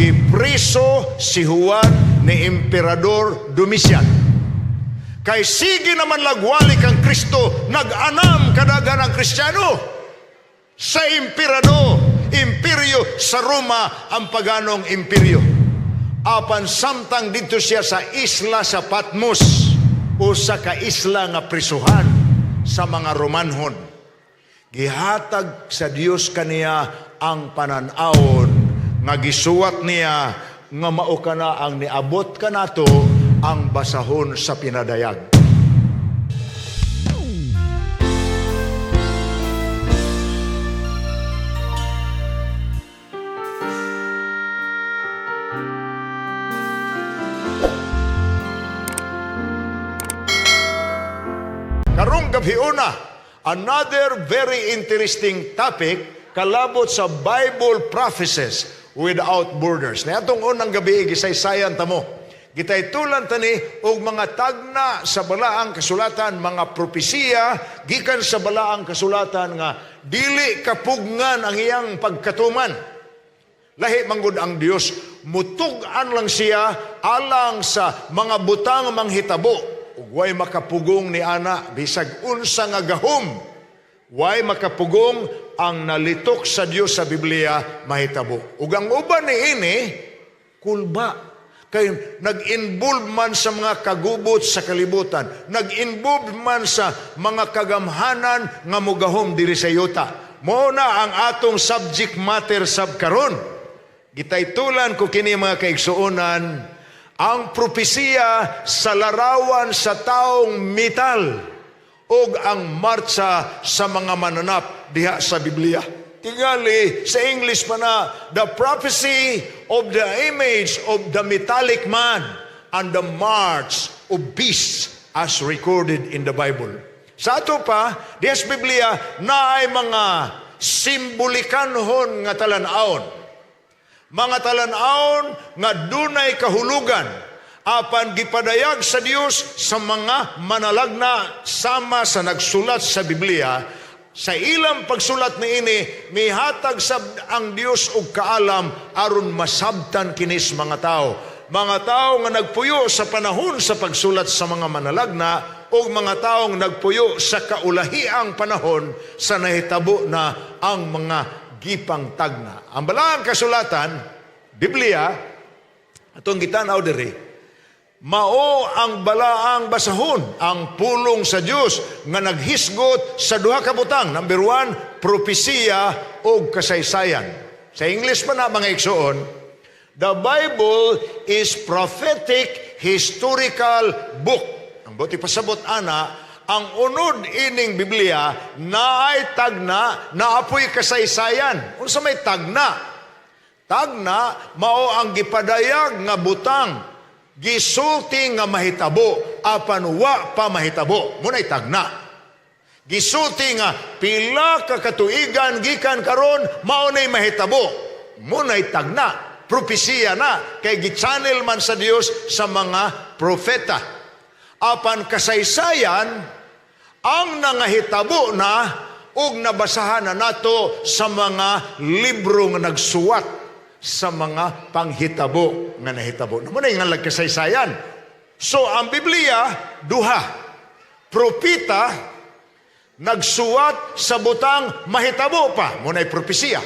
Gipriso si Juan ni Emperador Domitian. Kay sige naman lagwali kang Kristo, nag-anam kadagan ang Kristiyano. Sa emperador, imperyo sa Roma, ang paganong imperyo. Apan samtang didto siya sa isla sa Patmos, usa ka isla nga prisuhan sa mga Romanhon. Gihatag sa Dios kaniya ang panan-awon nga gisuwat niya nga mao kana ang niabot kanato ang basahon sa pinadayag. Karong gabhiona, another very interesting topic kalabot sa Bible prophecies without borders. Na atong unang gabi gisaysayan ta mo. Gitaytulan tani og mga tagna sa balaang kasulatan, mga propesiya gikan sa balaang kasulatan nga dili kapugngan ang iyang pagkatuman. Lahi manggod ang Dios, mutug-an lang siya alang sa mga butang manghitabo. Ug way makapugong ni ana bisag unsa nga gahom, way makapugong ang nalitok sa Dios sa Biblia mahitabo. Ug ang uban niini kulba kay nag-involve man sa mga kagubot sa kalibutan, nag-involve man sa mga kagamhanan nga mugahom diri sa yuta. Mao na ang atong subject matter sab karon. Gitaytulan ko kini, mga kaigsuonan, ang propesiya sa larawan sa taong metal ug ang martsa sa mga mananap diha sa Biblia. Tingali sa English pa na, the prophecy of the image of the metallic man and the march of beasts as recorded in the Bible. Sa ato pa, diha sa Biblia, naay mga simbolikanhon nga talan-awon. Mga talan-awon nga dunay kahulugan apan gipadayag sa Dios sa mga manalagna sama sa nagsulat sa Biblia. Sa ilang pagsulat niini, mihatag sab ang Dios og kaalam aron masabtan kinis mga tao. Mga tao nga nagpuyo sa panahon sa pagsulat sa mga manalagna o mga taong nagpuyo sa kaulahiang panahon sa nahitabo na ang mga gipang tagna. Ang balaang kasulatan, Biblia, atong gitanaw diri, mao ang balaang basahon, ang pulong sa Dios nga naghisgot sa duha ka butang. Number one, propesiya o kasaysayan. Sa English pa na, mga igsoon, the Bible is prophetic historical book. Ang buot pasabot ana, ang unod ining Biblia naay tagna, naapoy kasaysayan. Unsa may tagna? Tagna mao ang gipadayag nga butang, gisulti nga mahitabo apan wa pa mahitabo. Munay tagna. Gisulti nga pila ka katuigan gikan karon mao nay mahitabo. Munay tagna. Propesiya na kay gi-channel man sa Dios sa mga propeta. Apan kasaysayan ang nangahitabo na ug nabasahan na nato sa mga libro nga nagsuwat sa mga panghitabo nga nahitabo. Mao na nga kasaysayan. So ang Biblia duha. Propeta, nagsuwat sa butang mahitabo pa, mao nay propesiya.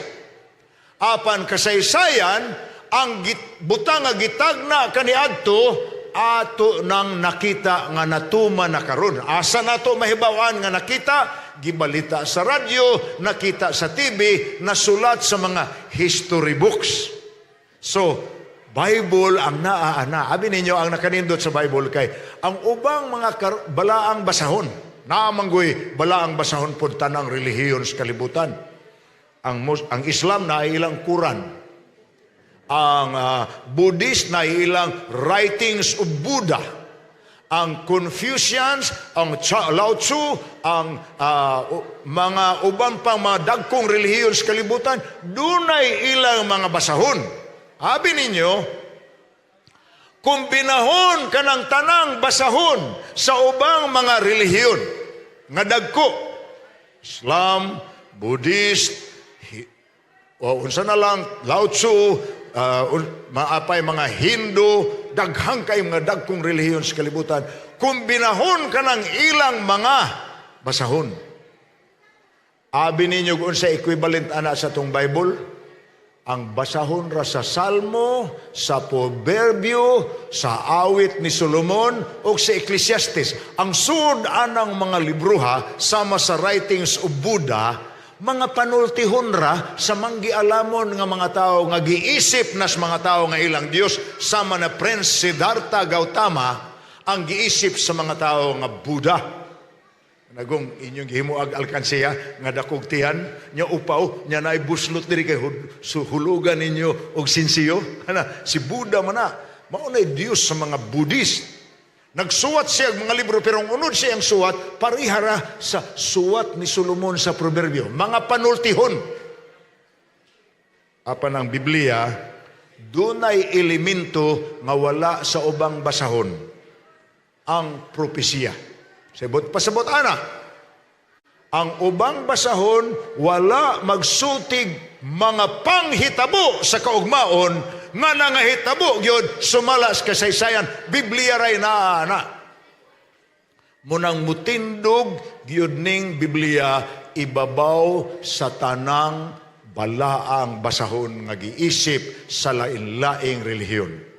Apan kasaysayan ang butang nga gitagna kaniadto ato nang nakita nga natuman na karon. Asa nato mahibaw-an nga nakita? Gibalita sa radyo, nakita sa TV, nasulat sa mga history books. So, Bible ang naa-ana. Abi ninyo ang nakanindot sa Bible kay ang ubang mga balaang basahon, naamanggoy balaang basahon pod tanang relihiyon sa kalibutan. Ang Islam na ilang Quran. Ang Buddhist na ilang writings of Buddha. Ang Confucians, ang Lao Tzu, ang mga uban pang mga dagkong relihiyon sa kalibutan, dunay ilang mga basahon. Abi ninyo, kumbinahon kanang tanang basahon sa ubang mga relihiyon nga dagko, Islam, Buddhist, o unsa na lang, Lao Tzu, Maapay mga Hindu, daghang kay mga dagkong relihiyon sa kalibutan. Kombinahon kanang ilang mga basahon. Abi ninyo kung sa equivalent ana sa atong Bible, ang basahon ra sa Salmo, sa Proverbio, sa Awit ni Solomon o sa Ecclesiastes. Ang sud anang mga libroha sama sa writings of Buddha, mga panultihon ra sa manggialamon nga mga tao nga giisip nas mga tao nga ilang Dios, sama na Prince Siddhartha Gautama ang giisip sa mga tao nga Buddha. Nagong inyong gihimuag alkansiya nga dakog tiyan nya upaw nya naay buslot diri kay hulugan ninyo og sinsiyo. Ana si Buddha man na mao nay Dios sa mga Buddhist. Nagsuwat siya og mga libro, pero ang unod siya ang suwat parihara sa suwat ni Solomon sa Proverbio, mga panultihon. Apan ang Biblia dunay elemento nga wala sa ubang basahon, ang propesiya. Sabot pasabot ana. Ang ubang basahon wala magsultig mga panghitabo sa kaugmaon nga nangahitabo gyud sumala sa kasaysayan. Biblia ray naa ana. Munang mutindog gyud ning Biblia ibabaw sa tanang balaang basahon nga giisip sa lain-laing relihiyon.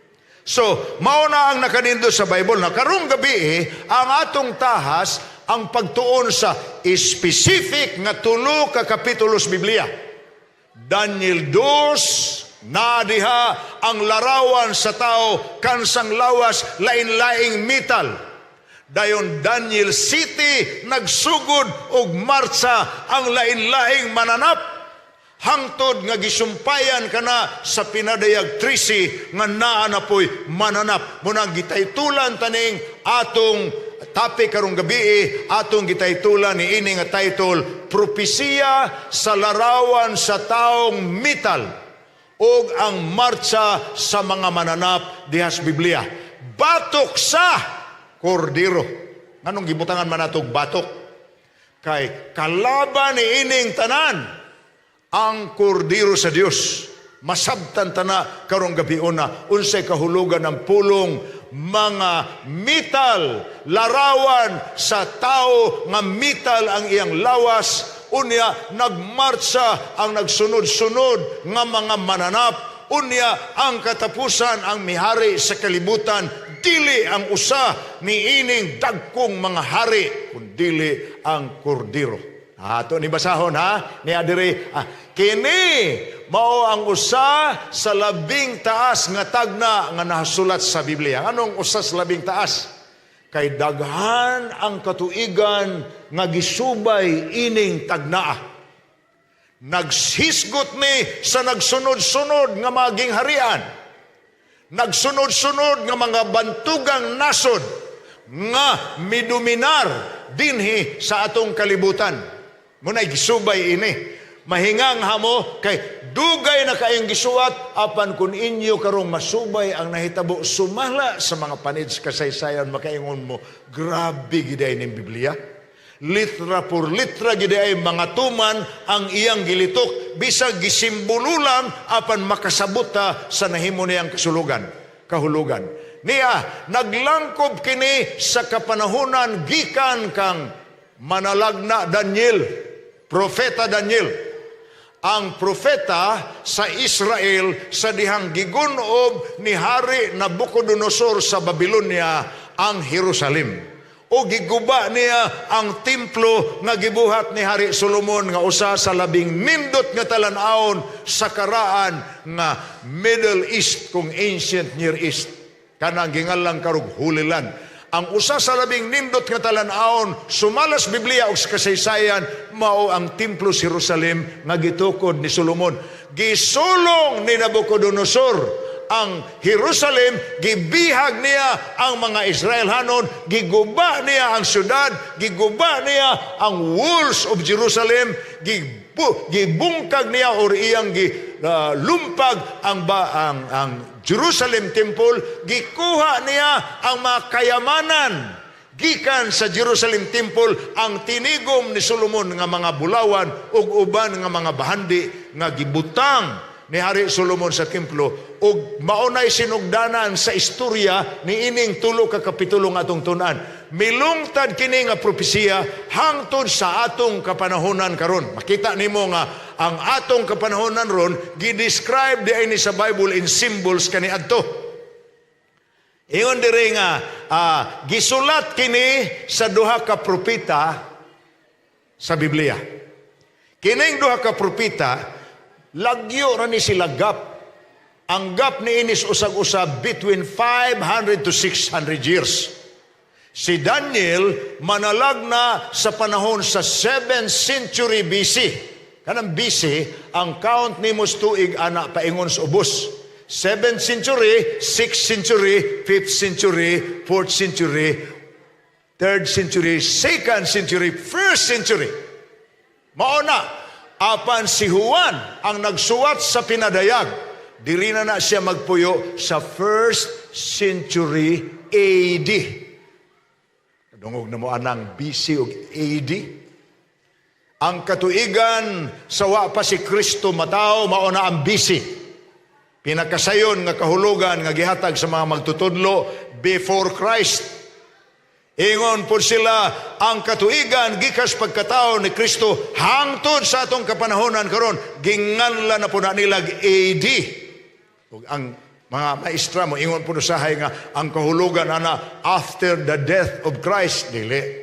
So, mao na ang nakanindot sa Bible na karong gabi ang atong tahas ang pagtuon sa specific nga tulo ka kapitulo sa Biblia. Daniel 2, na diha ang larawan sa tao kansang lawas, lain-laing metal. Dayon Daniel 7, nagsugod og martsa ang lain-laing mananap hangtod nga gisumpayan kana sa Pinadayag 13 nga naa na po'y mananap. Munang gitaytulan taning atong topic karong gabi, atong gitaytulan ni ini nga title, Propesiya sa Larawan sa Taong Metal ug ang Martsa sa mga Mananap dihas Biblia. Batok sa Kordero. Nganong gibutangan man natog batok? Kay kalaban ni ining tanan ang kordero sa Dios. Masabtan tana karong gabi una unsay kahulugan ng pulong mga metal, larawan sa tao nga metal ang iyang lawas. Unya nagmartsa ang nagsunod-sunod nga mga mananap. Unya ang katapusan, ang mihari sa kalibutan dili ang usa ni ining dagkong mga hari kundili ang kordero. Ato ni basahon ha ni adiri. Kini mao ang usa sa labing taas nga tagna nga nasulat sa Biblia. Anong usa sa labing taas? Kay daghan ang katuigan nga gisubay ining tagnaa. Naghisgot ni sa nagsunod-sunod nga maging harian. Nagsunod-sunod nga mga bantugang nasod nga midominar dinhi sa atong kalibutan. Muna'y gisubay ini. Mahingang hamo kay dugay na kayong gisuwat, apan kung inyo karong masubay ang nahitabo sumala sa mga panid sa kasaysayan, makaingon mo, grabe giday ning Biblia. Litra por litra giday ay mga tuman ang iyang gilitok, bisag gisimbolo lang, apan makasabot ta sa nahimo niyang kasulugan, kahulugan. Niya naglangkob kini sa kapanahonan gikan kang manalagna Daniel, Propeta Daniel. Ang propeta sa Israel sa dihang gigunob ni Hari Nabucodonosor sa Babylonia ang Jerusalem. O giguba niya ang templo nga gibuhat ni Hari Solomon nga usa sa labing nindot nga talan-awon sa karaan nga Middle East kung ancient Near East. Kanang gingalang karog Holy Land. Ang usa sa labing nindot nga talan-awon sumalas Biblia og sa kasaysayan mao ang templo sa Jerusalem nga gitukod ni Solomon. Gisulong ni Nabucodonosor ang Jerusalem, gibihag niya ang mga Israelhanon, giguba niya ang syudad, giguba niya ang walls of Jerusalem, gibungkag niya or iyang lumpag ang, ba, ang Jerusalem Temple, gikuha niya ang mga kayamanan gikan sa Jerusalem Temple, ang tinigom ni Solomon nga mga bulawan ug uban nga mga bahandi nga gibutang ni Hari Solomon sa templo ug maunay sinugdanan sa istorya ni ining tulo ka kapitulo nga atong tun-an. Milungtad kini nga propesiya hangtod sa atong kapanahonan karon. Makita nimo nga ang atong kapanahonan ron gi-describe diay ni sa Bible in symbols kaniadto. Ingon diri nga gisulat kini sa duha ka propeta sa Biblia. Kining duha ka propeta, lagyo ra ni sila gap. Ang gap ni inis usag-usab between 500 to 600 years. Si Daniel manalagna sa panahon sa 7th century BC. Kanang BC, ang count nimo sa tuig ana paingon sa ubos. 7th century, 6th century, 5th century, 4th century, 3rd century, 2nd century, 1st century. Mao na, apan si Juan ang nagsuwat sa Pinadayag. Diri na na siya magpuyo sa 1st century AD. Dungog na mo anang BC ug AD. Ang katuigan sa wa pa si Kristo matawo, mao na ang BC. Pinakasayon nga kahulugan nga gihatag sa mga magtutudlo, before Christ. Ingon po sila, ang katuigan gikas pagkatao ni Kristo hangtod sa atong kapanahonan karon, ginganla na po na nila AD. Ug ang mga maestra mo ingon po usahay nga ang kahulugan ana after the death of Christ. Dili.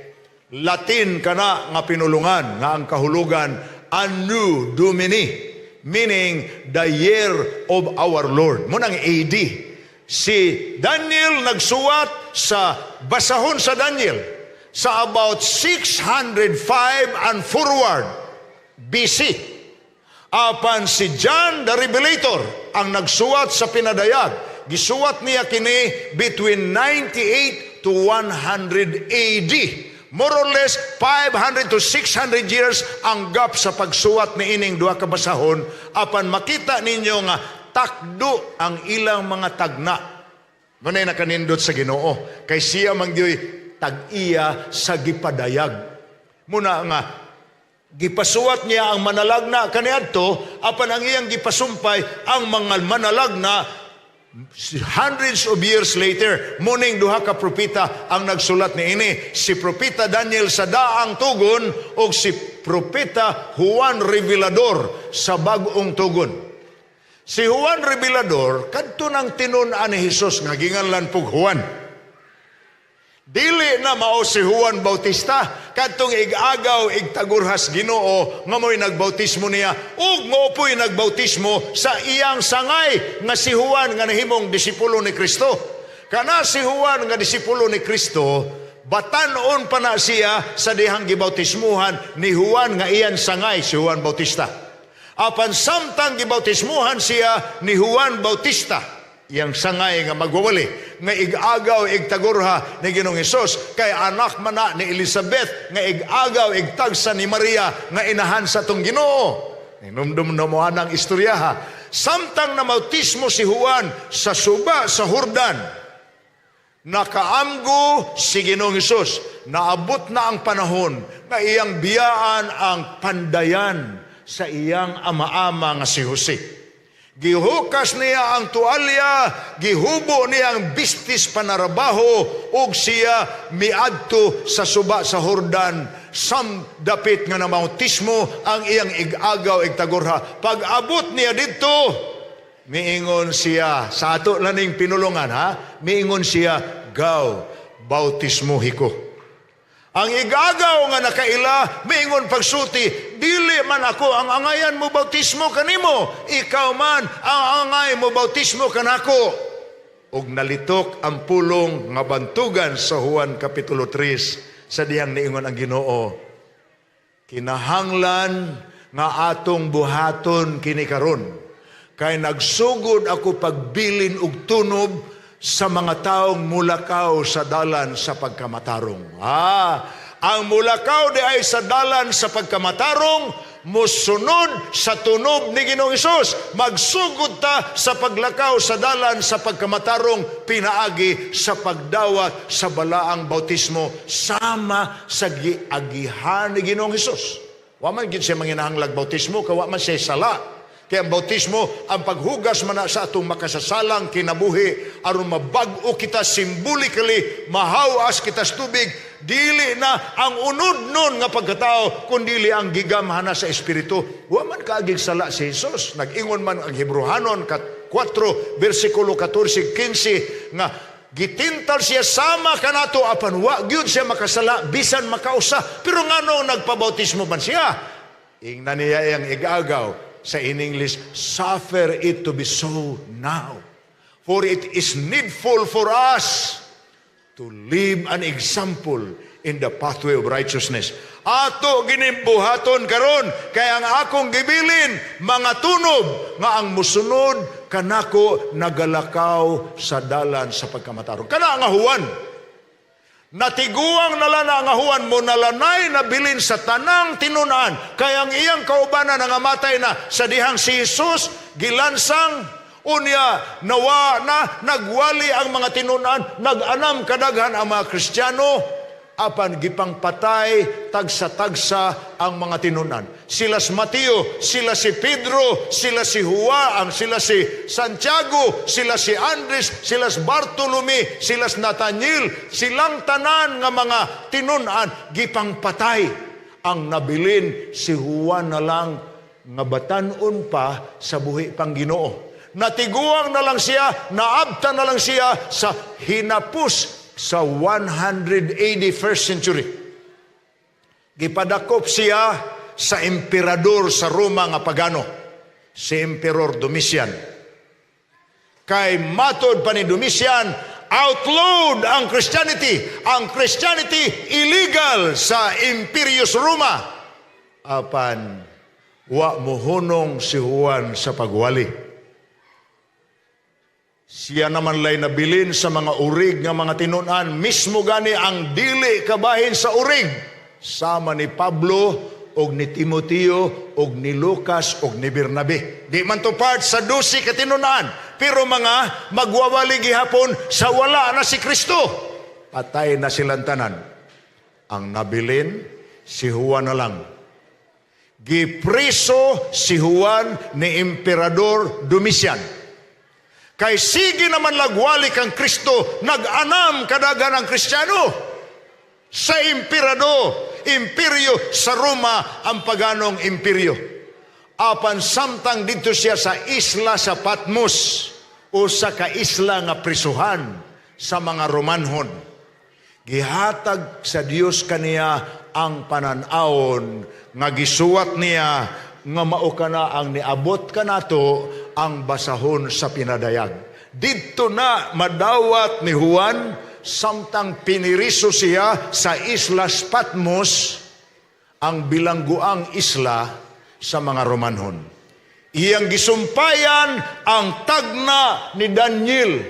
Latin kana nga pinulungan nga ang kahulugan Anno Domini, meaning the year of our Lord. Mao nang AD. Si Daniel nagsuwat sa basahon sa Daniel sa about 605 and forward BC. Apan si John the Revelator ang nagsuwat sa Pinadayag. Gisuwat niya kini between 98 to 100 AD. More or less 500 to 600 years ang gap sa pagsuwat ni ining duha ka basahon, apan makita ninyo nga takdo ang ilang mga tagna. Mao nakanindot sa Ginoo kay siya man gyoy tag-iya sa gipadayag. Muna nga gipasuwat niya ang manalagna kaniadto, apan ang iyang gipasumpay ang mga manalagna hundreds of years later. Muning duha ka propeta ang nagsulat ni ini, si Propeta Daniel sa Daang Tugon ug si Propeta Juan Revelador sa Bag-ong Tugon. Si Juan Revelador kadto nang tinun-an ni Jesus nga ginganlan pug Juan. Dili na mao si Juan Bautista kadtong ig-agaw igtagurhas Ginoo nga mo'y nagbautismo niya ug mao po'y nagbautismo sa iyang sangay nga si Juan nga nahimong disipulo ni Kristo. Kana si Juan nga disipulo ni Kristo, batan-on pa na siya sa dihang gibautismuhan ni Juan nga iyan sangay, si Juan Bautista. Apan samtang gibautismuhan siya ni Juan Bautista, iyang sangay nga magwawali, nga ig-agaw igtagurha ni Ginoong Hesus, kay anak man na ni Elizabeth nga ig-agaw igtagsa ni Maria nga inahan sa atong Ginoo. Hinumdum na mo anang istoryaha. Samtang namautismo si Juan sa suba sa Jordan, nakaamgo si Ginoong Hesus, naabot na ang panahon nga iyang biyaan ang pandayan sa iyang ama-ama nga si Jose. Gihukas niya ang tualya, gihubo niya ang bistis panarabaho, ug siya miadto sa suba sa Jordan, sam dapit nga namautismo ang iyang ig-agaw igtagurha. Pag abot niya didto, miingon siya, sa ato laning pinulungan ha, miingon siya, "Gaw, bautismohi ko." Ang igagaw nga nakaila, miingon pagsulti, "Dili man ako ang angayan mo bautismo kanimo, ikaw man ang angay mo bautismo kanako." Og nalitok ang pulong nga bantugan sa Juan Kapitulo 3 sa dihang niingon ang Ginoo, "Kinahanglan nga atong buhaton kini karon kay nagsugod ako pagbilin og tunob sa mga taong mulakaw sa dalan sa pagkamatarong." Ang mulakaw di ay sa dalan sa pagkamatarong, musunod sa tunob ni Ginoong Hesus. Magsugod ta sa paglakaw sa dalan sa pagkamatarong pinaagi sa pagdawat sa balaang bautismo sama sa giagihan ni Ginoong Hesus. Wa man gid siya manginahanglag bautismo kay wa man siya sala. Kay ang bautismo, ang paghugas man na sa atong makasasalang kinabuhi aron mabag-o kita symbolically, mahawas kita sa tubig, dili na ang unod nun nga pagkatao, kundili ang gigamhan na sa Espiritu. Wa man kaagig sala si Jesus. Nag-ingon man ang Hebreohanon kat 4, versikulo 14, 15, nga gitintal siya sama kanato apan wa gyud siya makasala bisan makausa. Pero ngano nagpabautismo man siya? Ingna niya iyang igagaw sa in English, "Suffer it to be so now. For it is needful for us to live an example in the pathway of righteousness." Ato gining buhaton karon kay ang akong gibilin mga tunob nga ang musunod kanako nagalakaw sa dalan sa pagkamatarong. Kana nga Juan. Natiguang nalana nga Juan mo nalanay na bilin sa tanang tinunan kay ang iyang kaubanan nangamatay na sa dihang si Jesus gilansang. Unya nawa na nagwali ang mga tinunan, nag-anam kadaghan ang mga Kristiyano, apan gipangpatay tagsa-tagsa ang mga tinunan. Sila si Mateo, sila si Pedro, sila si Juan, sila si Santiago, sila si Andres, sila si Bartolome, sila si Nathaniel, silang tanan nga mga tinunan gipangpatay. Ang nabilin si Juan na lang nga batan-on pa sa buhi pang Ginoo. Natiguang na lang siya, naabta na lang siya sa hinapos sa 181st century. Gipadakop siya sa emperador sa Roma nga pagano, si Emperor Domitian. Kay matod pa ni Domitian, outlawed ang Christianity. Ang Christianity illegal sa Imperyo sa Roma. Apan wa mohunong si Juan sa pagwali. Siya naman lay nabilin sa mga urig nga mga tinunan, mismo gani ang dili kabahin sa urig, sama ni Pablo og ni Timoteo og ni Lucas og ni Bernabe. Di man to part sa 12 ka tinunan, pero mga magwawali gihapon sa wala na si Kristo. Patay na silang tanan. Ang nabilin si Juan na lang. Gipriso si Juan ni Emperador Domitian. Kay sige naman lagwali kang Kristo, nag-anam kadaghan ang Kristiyano. Sa emperador, imperyo sa Roma, ang paganong imperyo. Apan samtang dito siya sa isla sa Patmos, usa ka isla nga prisuhan sa mga Romanhon, gihatag sa Dios kaniya ang panan-awon nga gisuwat niya nga mao kana ang niabot kanato ang basahon sa pinadayag. Didto na madawat ni Juan samtang piniriso siya sa Islas Patmos, ang bilangguang isla sa mga Romanhon. Iyang gisumpayan ang tagna ni Daniel.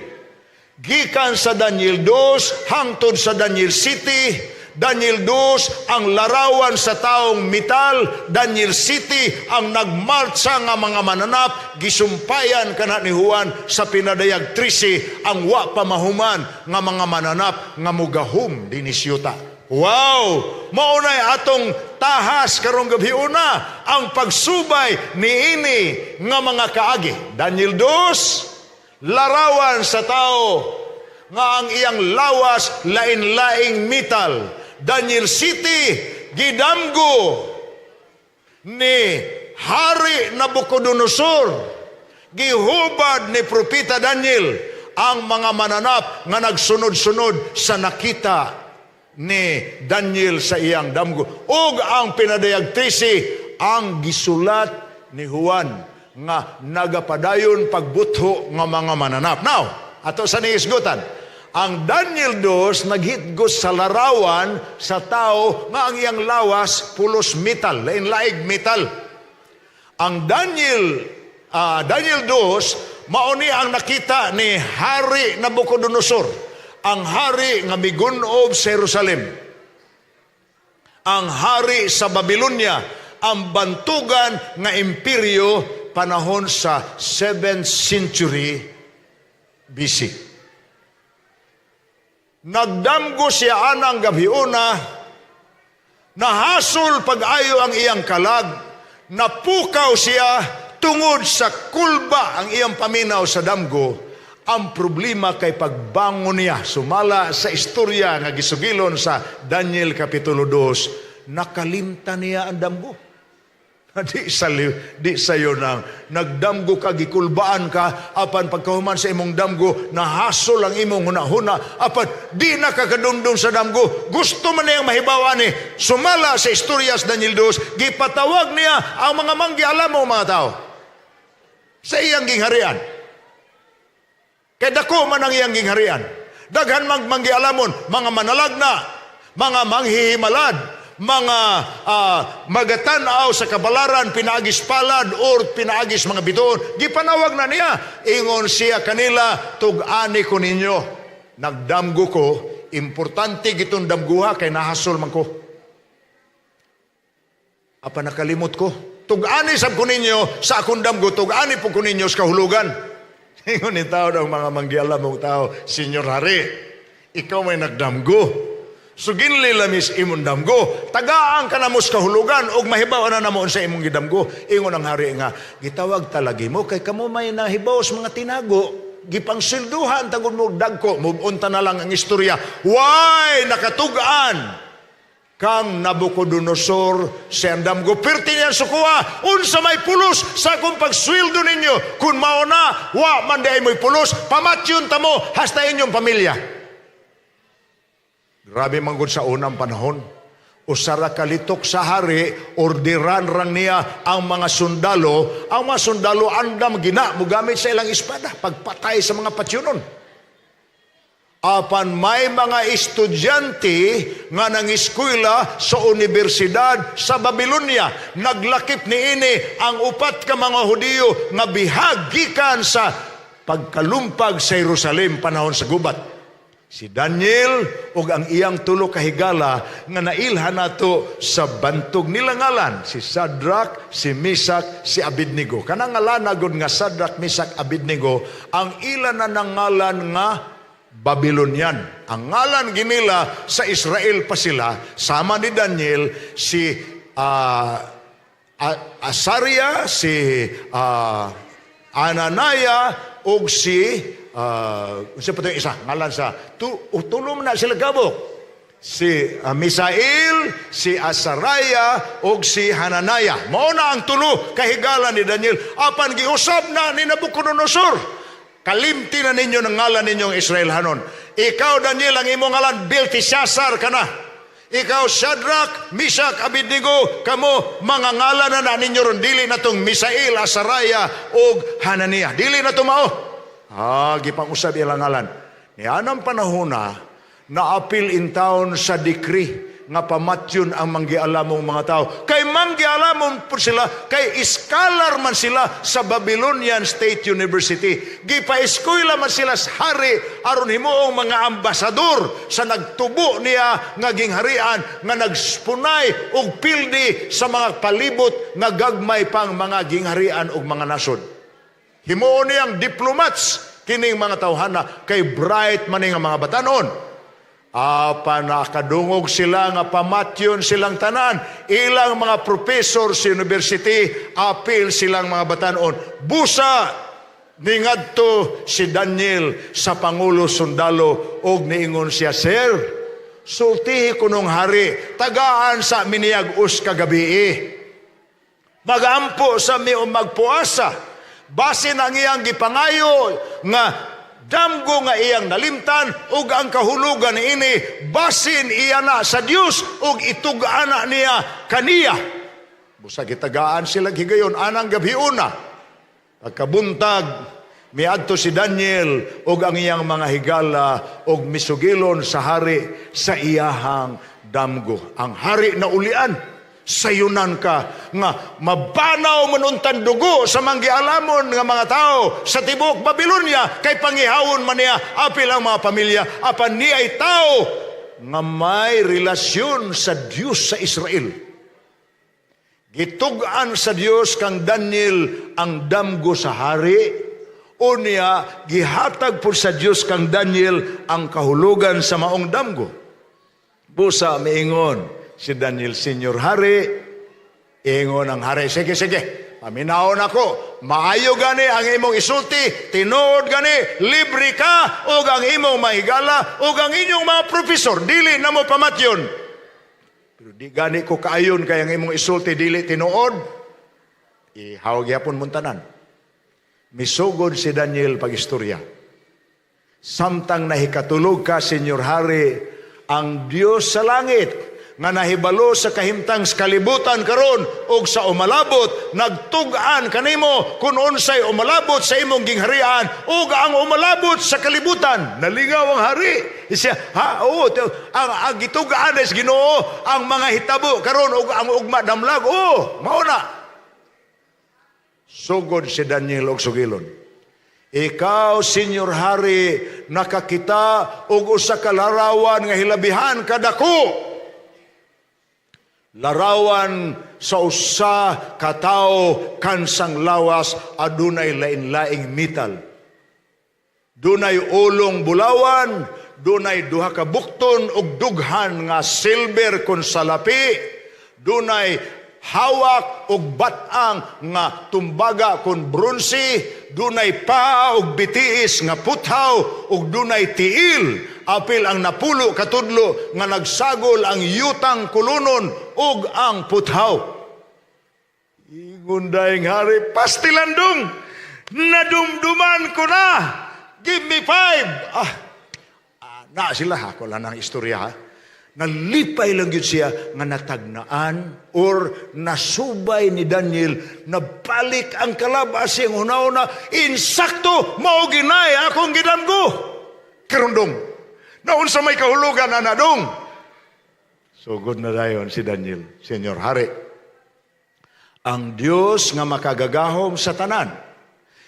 Gikan sa Daniel 2 hangtod sa Daniel 7. Daniel 2 ang larawan sa taong metal, Daniel 7 ang nagmartsa nga mga mananap, gisumpayan kana ni Juan sa Pinadayag 13 ang wa pa mahuman nga mga mananap nga mugahum dinhi sa yuta. Wow! Maunay atong tahas karong gabi una ang pagsubay niini nga mga kaagi. Daniel 2, larawan sa tao nga ang iyang lawas lain-laing metal. Daniel 7, gidamgo ni Hari Nabucodonosor, gihubad ni Propeta Daniel ang mga mananap nga nagsunod-sunod sa nakita ni Daniel sa iyang damgo. Ug ang Pinadayag 13 ang gisulat ni Juan nga nagapadayon pagbutho nga mga mananap. Now, ato sa niisgutan. Ang Daniel 2 naghitgos sa larawan sa tao nga ang iyang lawas pulos metal, lain-laig metal. Ang Daniel 2 mao ni ang nakita ni Hari Nabucodonosor, ang hari nga migunob sa Jerusalem. Ang hari sa Babylonia, ang bantugan nga imperyo panahon sa 7th century BC. Nagdamgo siya anang gabhiuna, nahasol pag-ayo ang iyang kalag, napukaw siya Tungod sa kulba ang iyang paminaw sa damgo, ang problema kay pagbangon niya, sumala sa istorya nga gisugilon sa Daniel Kapitulo 2, nakalimtan niya ang damgo. Di sayo nang nagdamgo ka, gikulbaan ka, apan pagkahuman sa imong damgo, nahasol ang imong hunahuna, apan di na kakadumdum sa damgo. Gusto man niyang mahibawan ni, sumala sa istorya sa Daniel 2, gipatawag niya ang mga manggialam mo mga tao sa iyang gingharian. Kay dako man ang iyang gingharian. Daghan mang manggialamon, mga manalagna, mga manghihimalad, mga magatanaw sa kabalaran, pinaagis palad or pinaagis mga bituon. Gipanawag na niya. Ingon siya kanila, "Tug-ani ko ninyo. Nagdamgo ko, importante gitong damguha kay nahasol man ko. Apa nakalimot ko. Tug-ani sab ko ninyo sa akong damgo, tug-ani po ko ninyo sa kahulugan." Ingon ni tao ng mga manggialam mong tao, "Senyor Hari, ikaw may nagdamgo. Suginli lamis imong damgo. Tagaan ka na mo sa kahulugan ug mahibaw na namo sa imong gidamgo." Ingon ang hari nga, "Gitawag talagi mo kay kamo may nahibaw sa mga tinago. Gipangsilduhan tagod mo dagko." Move on ta na lang ang istorya. Why nakatugaan kang Nabucodonosor sa damgo? Perti niya sukuha, unsa may pulos sa akong pagsweldo ninyo? Kung mao na, wa man di ay mo'y pulos, pamatyon ta mo hasta inyong pamilya. Grabe manggod sa unang panahon. Usara kalitok sa hari, orderan rang niya ang mga sundalo. Ang mga sundalo andam gina mugamit sa ilang espada pagpatay sa mga patyunon. Apan may mga estudyante nga nangiskwela sa universidad sa Babylonia. Naglakip niini ang upat ka mga Hudiyo nga bihag gikan sa pagkalumpag sa Jerusalem panahon sa gubat. Si Daniel ug ang iyang tulo ka higala nga nailhan nato sa bantog nila ngalan, si Shadrach, si Meshach, si Abednego. Kanang ngalan gud nga Shadrach, Meshach, Abednego, ang ila na nangalan nga Babylonian. Ang ngalan ginila sa Israel pa sila, sama ni Daniel, si Azaria, si Ananaya, ug si unsa pa to yung isa ngalan sa tu, tulo man na sila gabok, si Misael, si Azariah ug si Hananiah. Mao na ang tulo kahigala ni Daniel. Apan giusab na ni Nabucodonosor. Kalimti na ninyo ng ngalan ninyong Israelhanon. Ikaw, Daniel, ang imong ngalan Belteshazzar ka na. Ikaw, Shadrach, Meshach, Abednego, kamo mga ngalan na na ninyo ron. Dili na tong Misael, Azariah ug Hananiah. Dili na to mao. Gipang-usab ilang ngalan. Nianang panahon na, naapil in town sa decree nga pamatyon ang manggialamong mga tao. Kay manggialamong po sila, kay scholar man sila sa Babylonian State University. Gipa-eskwela man sila sa hari aron himuong mga ambasador sa nagtubo niya nga gingharian nga nagspunay og pildi sa mga palibot nga gagmay pang mga gingharian ug mga nasod. Himuon niyang diplomats kining mga tawhana kay bright man nga mga batanon. Apan nakadungog sila nga pamatyon silang tanan. Ilang mga professor sa university, apil silang mga batanon. Busa, ningadto si Daniel sa pangulo sundalo og niingon siya, "Sir, sultihi ko nung hari, tagaan sa miniyag-us kagabi. Magampo sa mi o magpuasa. Basin ang iyang gipangayo nga damgo nga iyang nalimtan ug ang kahulugan niini, basin iya na sa Dios ug itug-ana niya kaniya." Busa gitagaan sila higayon anang gabiuna. Pagkabuntag, miadto si Daniel ug ang iyang mga higala ug misugilon sa hari sa iyahang damgo. Ang hari na ulian, sayunan ka nga mabanaw man untan dugo sa manggialamon nga mga tao sa tibuok Babylonia kay pangihawon man niya apil ang mga pamilya, apan niya ay tao nga may relasyon sa Dios sa Israel. Gitug-an sa Dios kang Daniel ang damgo sa hari. Unya gihatag po sa Dios kang Daniel ang kahulugan sa maong damgo. Busa miingon si Daniel, "Senyor Hari." Ingon ang hari, "Sige, sige. Paminawon ako, maayo gani ang imong isulti, tinuod gani, libre ka, ug ang imong mahigala, ug ang inyong mga profesor, dili na mo pamatyon. Pero di gani ko kaayon kay ang imong isulti dili tinuod. Ihawag gyapon mong tanan. Misugod si Daniel pag-istorya. Samtang nahikatulog ka, Senyor Hari, ang Dios sa langit nga nahibalo sa kahimtang sa kalibutan karon ug sa umalabot, nagtug-an kanimo kung unsay umalabot sa imong gingharian ug ang umalabot sa kalibutan. Nalingaw ang hari siya, ha, oo, ang gitug-an is Ginoo ang mga hitabo karon ug ang ugma damlag. Oo, mao na. Sugod si Daniel og sugilon. Ikaw, Senyor Hari, nakakita og usa ka larawan nga hilabihan kadako. Larawan sa usa ka tawo kansang lawas, adunay lain-laing metal. Dunay ulong bulawan, dunay duha ka bukton ug dughan nga silver kon salapi, dunay hawak ug bat-ang nga tumbaga kon bronse, dunay paa ug bitiis nga puthaw ug dunay tiil apil ang 10 ka tudlo nga nagsagol ang yutang kulunon ug ang puthaw. Ingon daing hari, "Pastilan dong, nadumduman ko na. Give me 5." Ah, na sila, ako lang ang istorya ha. Nalipay lang yun siya nga natagnaan or nasubay ni Daniel na balik ang kalabas siyang una-una, insakto, mao ginay akong gidamgo. Karon dong, naunsa may kahulugan ana dong? Sugod na dayon si Daniel, "Senyor Hari, ang Dios nga makagagahom sa tanan,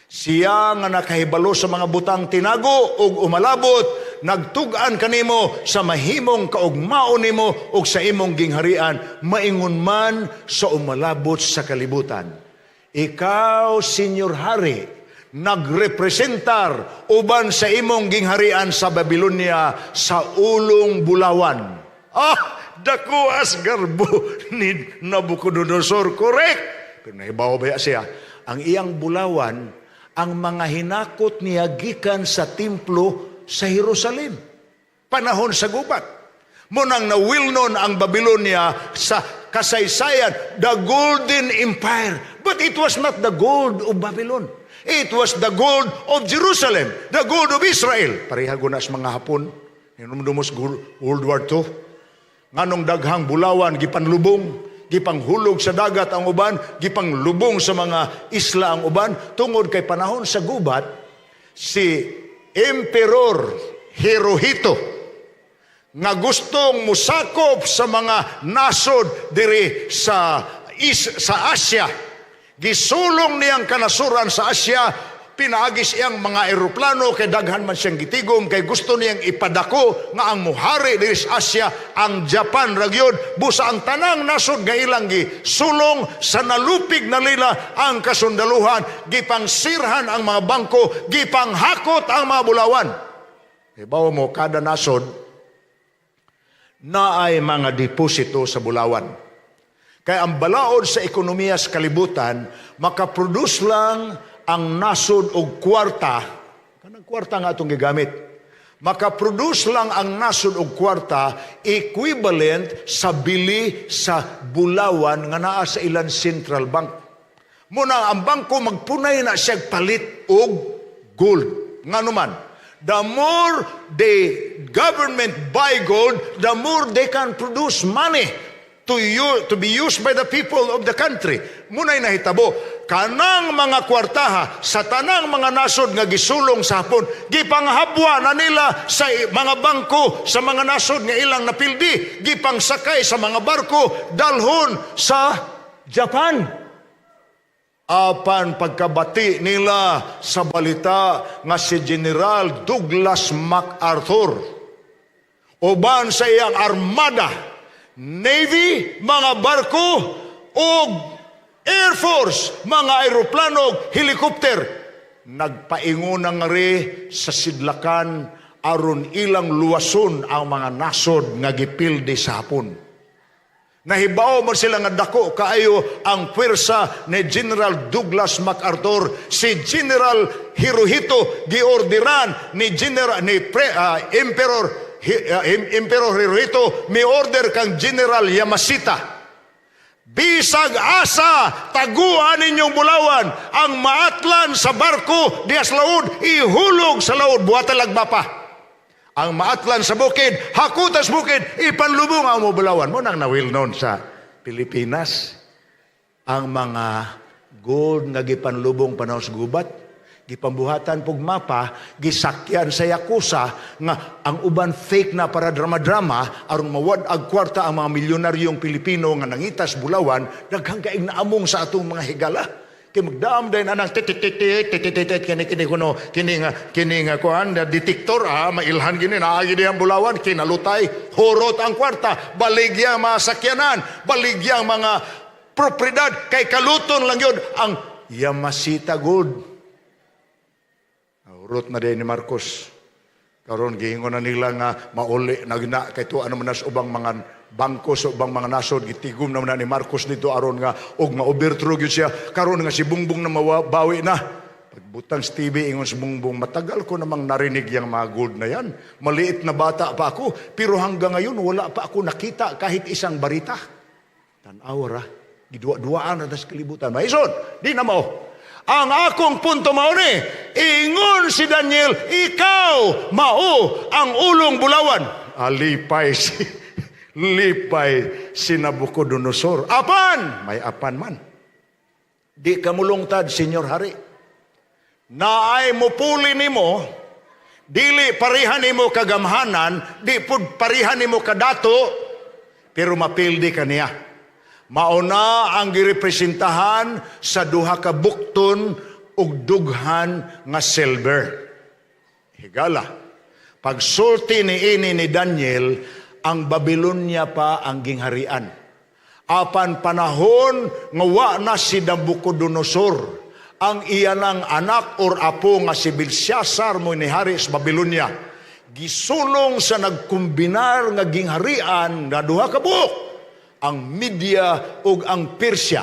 siya nga nakahibalo sa mga butang tinago ug umalabot, nagtug-an kanimo sa mahimong kaugmaon nimo ug sa imong gingharian, maingon man sa umalabot sa kalibutan. Ikaw, Senyor Hari, nagrepresentar uban sa imong gingharian sa Babylonia sa ulong bulawan." Ah, dako as garbo ni Nabucodonosor, correct. Pero nahibaw ba siya? Ang iyang bulawan, ang mga hinakot niya gikan sa templo sa Jerusalem. Panahon sa gubat. Munang nawilnon ang Babylonia sa kasaysayan, the Golden Empire. But it was not the gold of Babylon. It was the gold of Jerusalem, the gold of Israel. Pareha guna sa mga Hapon. Hinumdumos World War II. Nganong daghang bulawan gipanlubong, gipanghulog sa dagat ang uban, gipanglubong sa mga isla ang uban, tungod kay panahon sa gubat, si Emperor Hirohito nga gustong musakop sa mga nasod diri sa Asia. Gisulong niyang kanasuran sa Asia, pinaagis iyang mga eroplano kay daghan man siyang gitigom kay gusto niyang ipadako nga ang muhari diri sa Asia ang Japan ra gyud. Busa ang tanang nasod nga ilang gisulong sa nalupig na nila ang kasundaluhan, gipangsirhan ang mga bangko, gipanghakot ang mga bulawan. Ibaw mo kada nasod naay mga deposito sa bulawan. Kaya ang balaod sa ekonomiya sa kalibutan, makaproduce lang ang nasod og kwarta, kanang kwarta nga atong gigamit. Makaproduce lang ang nasod og kwarta equivalent sa bili sa bulawan nga naa sa ilang central bank. Muna ang bangko magpunay na siya palit og gold. Ngano man, the more the government buy gold, the more they can produce money to be used by the people of the country. Muna'y nahitabo. Kanang mga kwartaha sa tanang mga nasod nga gisulong sa Hapon, gipanghabwa na nila sa mga bangko sa mga nasod nga ilang napildi, gipangsakay sa mga barko, dalhon sa Japan. Apan pagkabati nila sa balita nga si General Douglas MacArthur uban sa iyang armada, Navy, mga barko, ug Air Force, mga aeroplano, helicopter, nagpaingon nga ri sa sidlakan aron ilang luwason ang mga nasod nga gipildi sa Hapon. Nahibaw man sila nga dako kaayo ang puwersa ni General Douglas MacArthur. Si General Hirohito, giorderan ni General ni pre, ah, Emperor Hi- ah, Emperor Hirohito, mi order kang General Yamashita: "Bisag asa, taguan ninyong bulawan. Ang maatlan sa barko diha sa laod, ihulog sa laod, buhatan lag mapa. Ang maatlan sa bukid, hakutas bukid, ipanlubong ang mo bulawan." Mao nang na-well known sa Pilipinas ang mga gold nga gipanlubong panahon sa gubat, gipambuhatan pog mapa, gisakyan sa yakuza nga ang uban fake na para drama-drama aron mawad-ag kwarta ang mga milyonaryong Pilipino nga nangitas bulawan. Daghang kaing naamong sa atong mga higala. Kay magdaam din anang tit tit tit tit tit tit kini kini kuno kini nga kuan detector, mailhan gini naagi diyang bulawan, kinalutay, hurot ang kwarta, baligya ang mga sakyanan, baligya ang mga propriedad, kay kaluton lang yun ang Yamashita gold. Hurot na din ni Marcos. Karon giingon na nila nga mauli na gina kay tuwa naman na sa ubang mga bangko, sa ubang mga nasod, gitigom naman na ni Marcos dito aron nga og ma-overthrow gyud siya. Karon nga si Bongbong na, mabawi na. Pagbutang sa TV, ingon si Bongbong, "Matagal ko namang narinig yung mga gold na yan. Maliit na bata pa ako, pero hanggang ngayon wala pa ako nakita kahit isang barita." Tan-aw ra, giduwa-duwaan na tas kalibutan. Maisod, di na mao. Ang akong punto mao ni, ingon si Daniel, "Ikaw mao ang ulong bulawan." Alipay si lipay si Nabucodonosor. Apan, may apan man. "Di ka mulungtad, Senyor Hari. Naay mupuli nimo, dili pareha nimo kagamhanan, di pud pareha nimo kadato, pero mapildi ka niya." Mauna ang girepresentahan sa duha ka bukton ug dughan nga silver. Higala, pagsulti ni ini ni Daniel, ang Babylonia pa ang gingharian. Apan panahon nga wa na si Nabucodonosor, ang iyanang anak or apo nga si Belshazzar mo ni hari sa Babylonia. Gisulong sa nagkumbinar nga gingharian nga duha ka buok, ang Media ug ang Persia.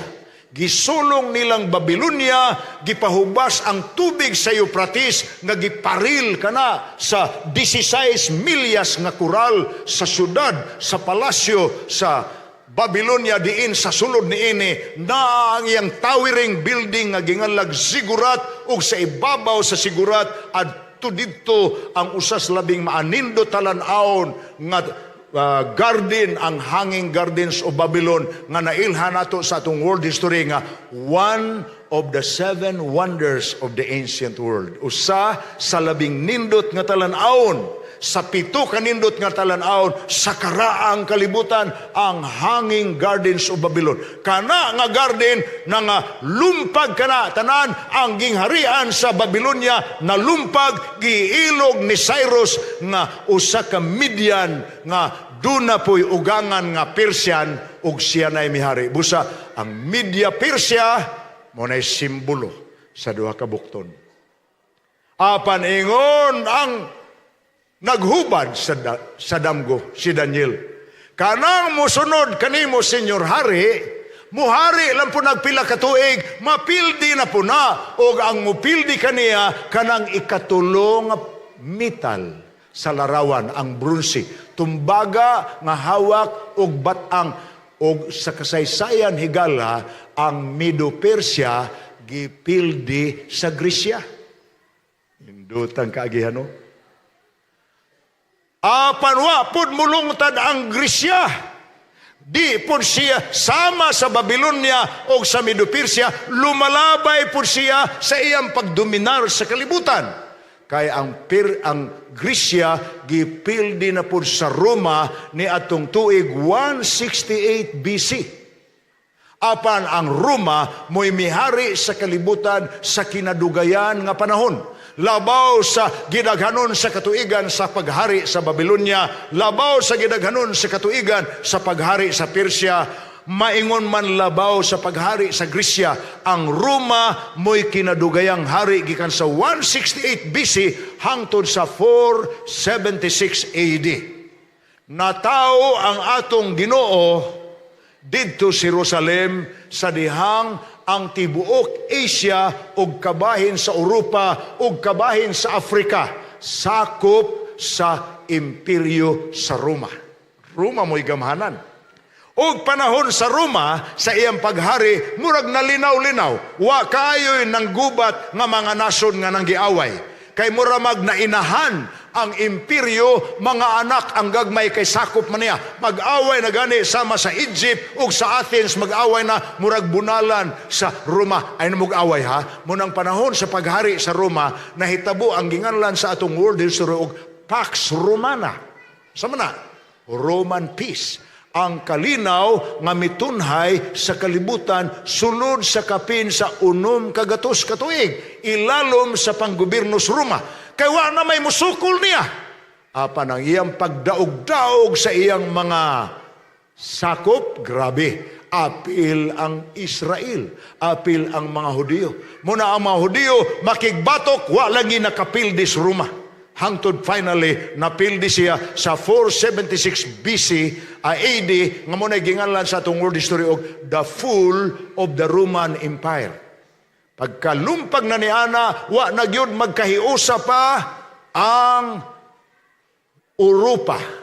Gisulong nilang Babylonia, gipahubas ang tubig sa Euphrates nga giparil kana sa 16 milyas nga koral sa syudad, sa palasyo sa Babylonia, diin sa sulod niini na ang iyang towering building nga gingalag ziggurat, ug sa ibabaw sa ziggurat adto didto ang usas labing maanindot talan-awon nga garden, ang Hanging Gardens of Babylon nga nailhan nato sa atong world history nga one of the seven wonders of the ancient world. Usa sa labing nindot nga talan-awon sa pito kanindot nga talan-awon sa karaang kalibutan, ang Hanging Gardens of Babylon. Kana nga garden na nga lumpag kana tanan ang gingharian sa Babylonia na lumpag, giilog ni Cyrus nga usa ka Median nga duna po'y ugangan nga Persian ug siya na'y mihari. Busa ang Media Persia mao na'y simbolo sa duha ka bukton. Apan ingon ang naghubad sa damgo, si Daniel, "Kanang musunod kanimo, Senyor Hari, muhari lang po nagpila ka tuig, mapildi na po na, og ang mupildi kaniya kanang ikatulo nga metal sa larawan, ang bronze, tumbaga nga hawak og batang." Og sa kasaysayan, higala, ang Medo-Persia gipildi sa Gresya. Indutang kaagihan, no? Apan wa pud mulungtad ang Gresya. Di pud siya sama sa Babylonia o sa Medo-Persia, lumalabay pud siya sa iyang pagdominar sa kalibutan. Kay ang Gresya gipildi na pud sa Roma ni atong tuig 168 BC. Apan ang Roma mo'y mihari sa kalibutan sa kinadugayan nga panahon. Labaw sa gidaghanon sa katuigan sa paghari sa Babylonia, labaw sa gidaghanon sa katuigan sa paghari sa Persia, maingon man labaw sa paghari sa Gresya. Ang Roma mo'y kinadugayang hari gikan sa 168 BC hangtod sa 476 AD. Natawo ang atong Ginoo. Didto sa Jerusalem sa dihang ang tibuok Asia ug kabahin sa Europa ug kabahin sa Africa sakop sa imperyo sa Roma. Roma mo'y gamhanan. Og panahon sa Roma sa iyang paghari, murag nalinaw-linaw, wa kaayo'y nanggubat nga mga nasod nga nanggiaway. Kay mura mag nainahan ang imperyo, mga anak ang gagmay kay sakop man niya. Mag-away na gani sama sa Egypt ug sa Athens, mag-away na murag bunalan sa Roma. Ay mag-away ha. Munang panahon sa paghari sa Roma, nahitabo ang ginganlan sa atong world history og Pax Romana. Sama na, Roman peace. Ang kalinaw nga mitunhay sa kalibutan sulod sa kapin sa 600 ka tuig ilalom sa panggobyerno sa Roma. Kay wa na may musukol niya. Apan ang iyang pagdaog-daog sa iyang mga sakop, grabe. Apil ang Israel, apil ang mga Hudiyo. Muna ang mga Hudiyo makigbatok, wa lagi nakapildi sa Roma. Hangtod finally napildi siya sa 476 BC AD nga mo ginganlan sa atong world history og the fall of the Roman Empire. Pagkalumpag na ni ana, wa na gyud magkahiusa pa ang Europa.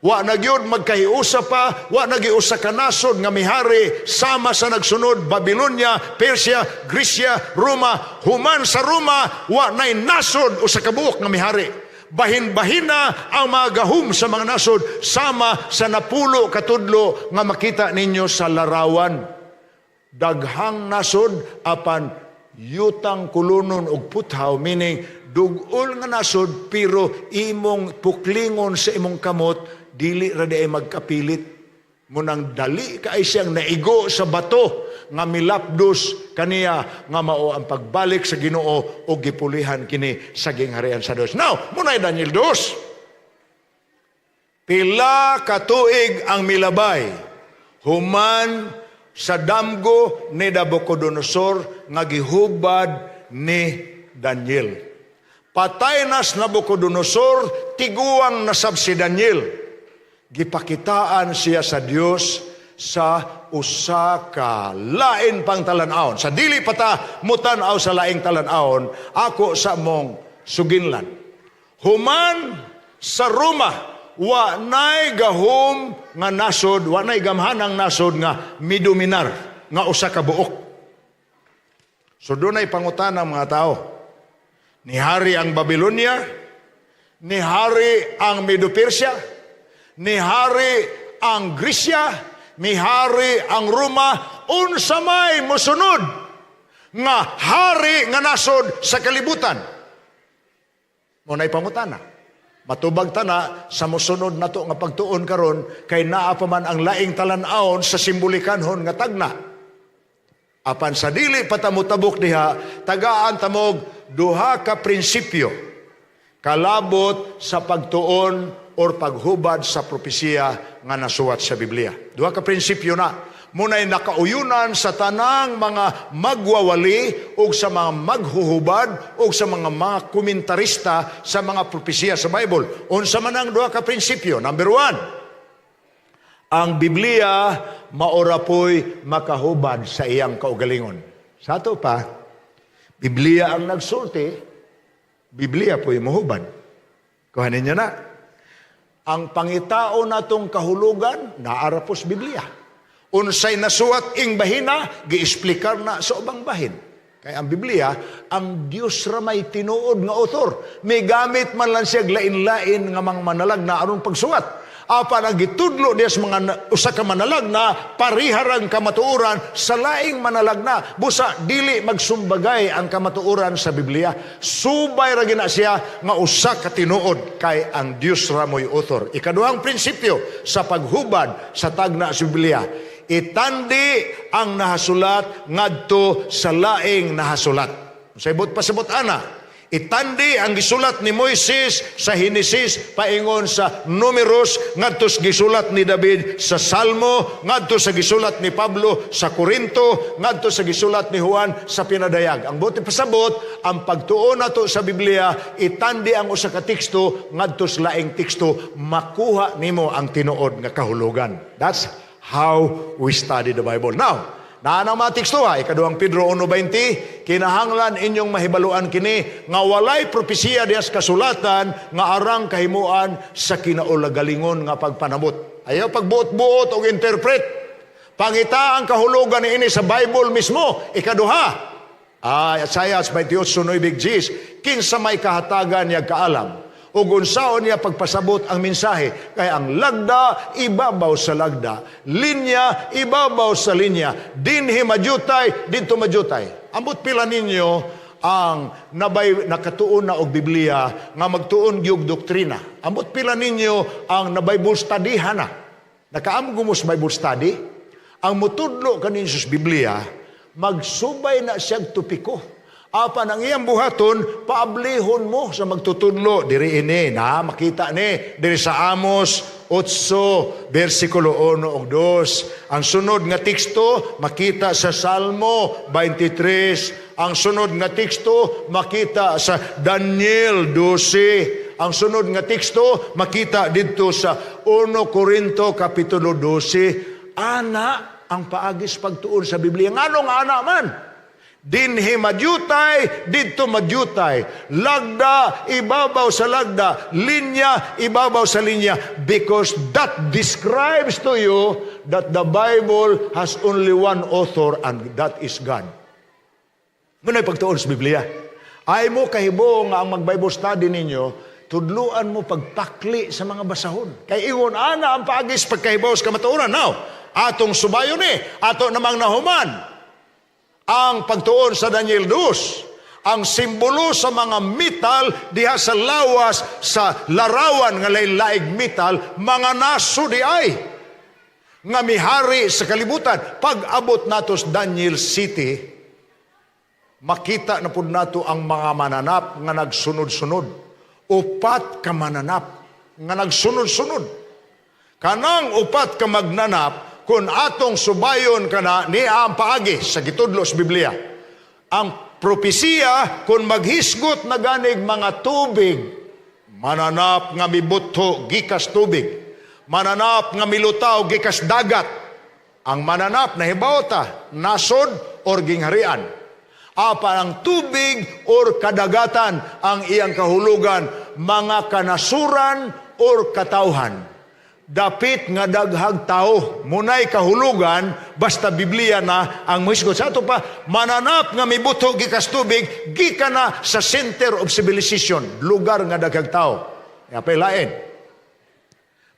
Wa na gyud magkahiusa pa, wa na gyud usa ka nasod nga mihari sama sa nagsunod Babylonia, Persia, Grecia, Roma. Human sa Roma, wa nay nasod usa ka buok nga mihari. Bahin-bahin na ang mga gahum sa mga nasod sama sa 10 katudlo nga makita ninyo sa larawan. Daghang nasod apan yutang kulunon og puthaw, meaning dugol nga nasod pero imong puklingon sa imong kamot dili ra di ay magkapilit. Munang dali kay siyang naigo sa bato nga milapdos kaniya nga mao ang pagbalik sa Ginoo o gipulihan kini sa gingharian sa Dios. Now, muna'y Daniel 2. Pila katuig ang milabay human sa damgo ni Nabucodonosor nga gihubad ni Daniel? Patay nas Nabucodonosor, tiguang nasab si Daniel. Gipakitaan siya sa Dios sa usa ka lain pang talan-awon. Sa dili pa ta mutan-aw sa laing talan-awon, ako sa mong suginlan. Human sa Roma, wa nay gahom nga nasod, wa nay gamhanang nasod nga midominar nga usa ka buok. So dunay pangutana ang mga tao. Nihari ang Babylonia, nihari ang Medo-Persia, nihari ang Gresya, mihari ang Roma, unsa may mosunod nga hari nga nasod sa kalibutan? Mo nay pangutana. Matubag ta na sa mosunod nato nga pagtuon karon kay naa pa man ang laing talan-awon sa simbolikanhon nga tagna. Apan sa dili pa ta motabok diha, tagaan tamog duha ka prinsipyo kalabot sa pagtuon or paghubad sa propesiya nga nasuwat sa Biblia. Duha ka prinsipyo na. Muna'y nakauyunan sa tanang mga magwawali o sa mga maghuhubad o sa mga komentarista sa mga propesiya sa Bible. Unsa man ang duha ka prinsipyo? Number 1, ang Biblia maora po'y makahubad sa iyang kaugalingon. Sa ato pa, Biblia ang nagsulti, Biblia po'y muhubad. Kuhanin niyo na. Ang pangitao natong kahulugan, naara po sa Biblia. Unsay nasuwat ing bahina, giesplikar na sa ubang bahin. Kaya ang Biblia, ang Dios ra may tinuod nga author. May gamit man lang siya lain-lain nga mga manalag na aron pagsuwat. Apan ang gitudlo niya sa mga usa ka manalag na pariharang kamatuoran sa laing manalag na. Busa dili magsumbagay ang kamatuoran sa Biblia. Subay ra gina siya nga usa ka tinuod kay ang Dios ra mo'y author. Ikaduhang prinsipyo sa paghubad sa tagna sa Biblia, itandi ang nahasulat ngadto sa laing nahasulat. Sa ibot pasabot ana, itandi ang gisulat ni Moises sa Henesis paingon sa Numeros ngadto sa gisulat ni David sa Salmo ngadto sa gisulat ni Pablo sa Korinto ngadto sa gisulat ni Juan sa Pinadayag. Ang buot pasabot, ang pagtuon nato sa Biblia, itandi ang usa ka teksto ngadto sa laing teksto, makuha nimo ang tinuod nga kahulugan. That's how we study the Bible. Now, naa nang mga teksto ha, Ikaduhang Pedro 1:20, "Kinahanglan inyong mahibaluan kini nga walay propesiya diha sa kasulatan nga arang kahimuan sa kinaulagalingon nga pagpanabot." Ayaw pagbuot-buot og interpret. Pangita ang kahulugan niini sa Bible mismo. Ikaduha, Isaiah 28:9, "Kinsa may kahatagan niya kaalam, ug unsaon niya pagpasabot ang mensahe, kay ang lagda ibabaw sa lagda, linya ibabaw sa linya, dinhi madyutay, didto madyutay." Ambot pila ninyo ang nabay nakatuon na og Biblia nga magtuon gyud doktrina? Ambot pila ninyo ang na Bible study na? Nakaamgo mo sa Bible study? Ang mutudlo kaninyo sa Biblia, magsubay na siyang topiko. Apan ang iyang buhaton, paablihon mo sa magtutudlo. Diri ini, na makita ni, diri sa Amos 8, versikulo 1 ug 2. Ang sunod nga teksto, makita sa Salmo 23. Ang sunod nga teksto, makita sa Daniel 12. Ang sunod nga teksto, makita didto sa 1 Corinto Kapitulo 12. Ana ang paagis pagtuon sa Biblia. Nganong ana man? Dinhi madyutay, didto madyutay. Lagda, ibabaw sa lagda. Linya, ibabaw sa linya. Because that describes to you that the Bible has only one author, and that is God. Muna'y pagtuon sa Biblia. Ay mo kahibo nga ang mag-Bible study ninyo, tudluan mo pagpakli sa mga basahon. Kay ingon ana ang paagis pagkahibaw sa kamatuoran. Now, atong subayon ni, ato namang nahuman ang pagtuon sa Daniel 2. Ang simbolo sa mga metal diha sa lawas sa larawan nga lain-laing metal, mga naso di ay nga mihari sa kalibutan. Pag abot nato sa Daniel City, makita na pud nato ang mga mananap nga nagsunod-sunod. Upat ka mananap nga nagsunod-sunod. Kanang upat ka magnanap, kung atong subayon kana niya ang paagi sa gitudlo sa Biblia. Ang propesiya, kung maghisgot na ganig mga tubig, mananap nga mibutho gikas tubig, mananap nga milutaw gikas dagat. Ang mananap na hibawta, nasod or gingharian. Apan ang tubig or kadagatan ang iyang kahulugan, mga kanasuran or katawhan. Dapit nga daghag tao, munay kahulugan, basta Biblia na ang mohisgot. Sa ato pa, mananap nga mibuto gikas tubig, gikan na sa center of civilization, lugar nga daghag tao. Kaya lain.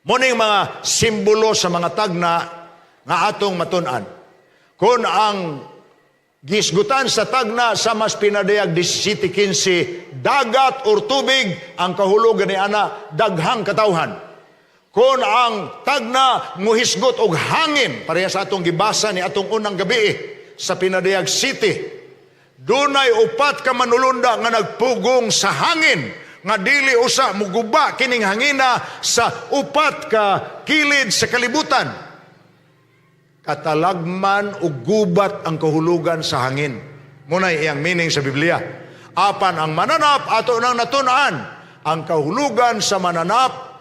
Muning mga simbolo sa mga tagna nga atong matun-an. Kung ang gisgutan sa tagna sa mas Pinadayag 17:15, dagat or tubig, ang kahulugan ni ana daghang katawhan. Kung ang tagna muhisgot og hangin, pareha sa atong gibasa ni atong unang gabi sa Pinadayag City, dunay upat ka manulunda nga nagpugong sa hangin, nga dili usa muguba kining hangina sa upat ka kilid sa kalibutan. Katalagman ug gubat ang kahulugan sa hangin. Munay iyang meaning sa Biblia. Apan ang mananap, ato nang natun-an, ang kahulugan sa mananap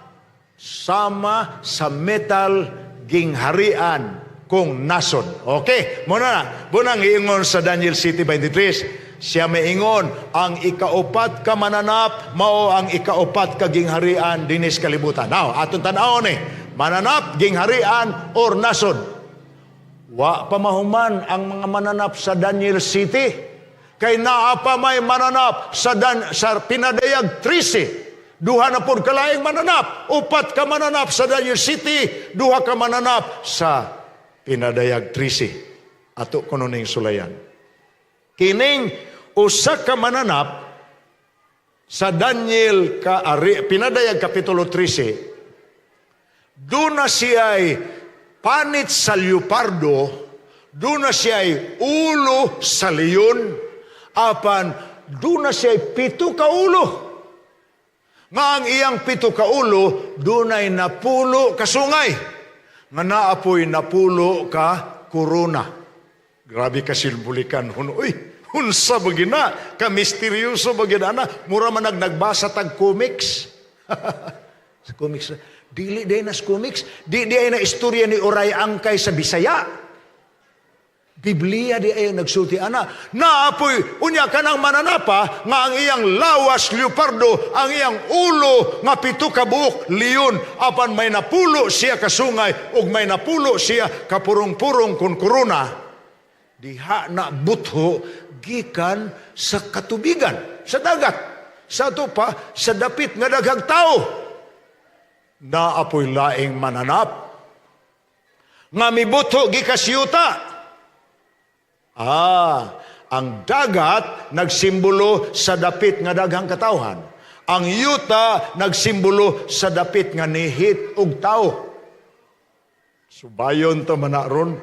sama sa metal, gingharian kung nasod. Okay, muna na. Bunang iingon sa Daniel City 23. Siya maingon, ang ikaupat ka mananap, mao ang ikaupat ka gingharian dinis kalibutan. Now, atong tan-awon eh. Mananap, gingharian, or nasod. Wa pa mahuman ang mga mananap sa Daniel City. Kay naa pa may mananap sa Pinadayag 13. Duha na pud kalaing mananap. Upat ka mananap sa Daniel City, duha ka mananap sa Pinadayag 13. Ato kuno ning sulayan. Kining usa ka mananap sa Daniel ka ari, Pinadayag Kapitulo 13, duna siya'y panit sa leopardo, duna siya'y ulo sa leon, apan duna siya'y pito ka ulo. Nga ang iyang pito ka ulo, dunay 10 ka sungay. Nga naapoy 10 ka korona. Grabe ka simbulikan. Huno, uy, unsa ba gina? Ka misteryoso ba gina na? Mura man nagbasa tag comics. Sa comics. Dili diay na sa comics. Di diay na istorya ni Uray Angkay sa Bisaya. Biblia diay ang nagsulti ana. Naapoy unya kanang mananapa nga ang iyang lawas leopardo, ang iyang ulo nga pito ka buok leon, apan may napulo siya kasungay ug may napulo siya kapurong-purong kun korona. Diha na butho gikan sa katubigan, sa dagat. Sa ato pa, sa dapit nga daghang tao. Naapoy laing mananap nga mibutho gikas yuta. Ah, ang dagat nagsimbolo sa dapit nga daghang katawhan. Ang yuta nagsimbolo sa dapit nga nihit og tao. Subayon ta man ron,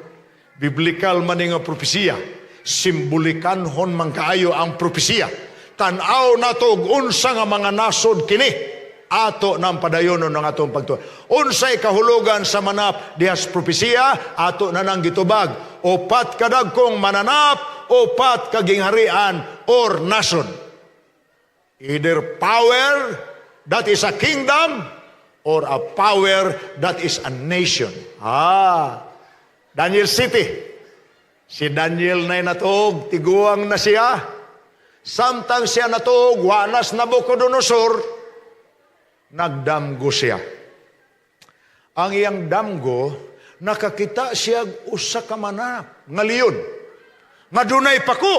biblikal man ni nga propesiya. Simbolikanhon man kaayo ang propesiya. Tan-aw nato og unsa nga mga nasod kini. Ato nang padayonon ng atong pagtuo. Unsay kahulugan sa manap dihas propesiya, ato na nang gitubag. Upat kadagkong mananap, upat kagingharian or nasod. Either power that is a kingdom or a power that is a nation. Ah, Daniel City. Si Daniel na natuog, tiguang na siya. Samtang siya natuog, wanas Nabucodonosor, nagdamgo siya. Ang iyang damgo, nakakita siya usa ka mananap nga leon, nga dunay pako.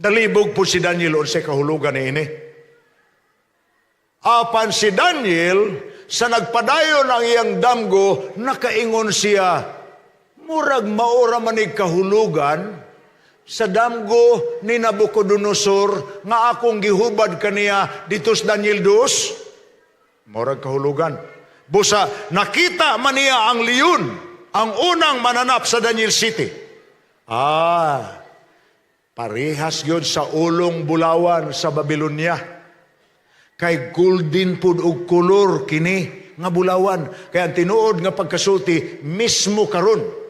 Nalibog po si Daniel unsay kahulugan ni ini. Apan si Daniel, sa nagpadayon ang iyang damgo, nakaingon siya, murag maora manig kahulugan sa damgo ni Nabucodonosor nga akong gihubad kaniya dito sa Daniel 2. Murag kahulugan. Busa, nakita man niya ang leon, ang unang mananap sa Daniel City. Ah, parehas yun sa ulong bulawan sa Babylonia. Kay golden pud og kolor kini nga bulawan. Kaya ang tinuod nga pagkasulti mismo karon.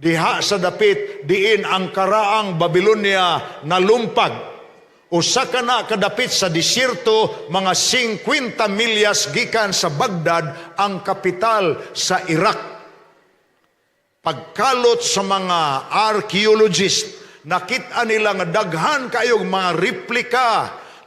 Diha sa dapit diin ang karaang Babylonia nalumpag. Usa ka na kadapit sa disyerto, mga 50 milyas gikan sa Baghdad, ang kapital sa Iraq. Pagkalot sa mga archaeologist, nakita nila nga daghan kayong mga replika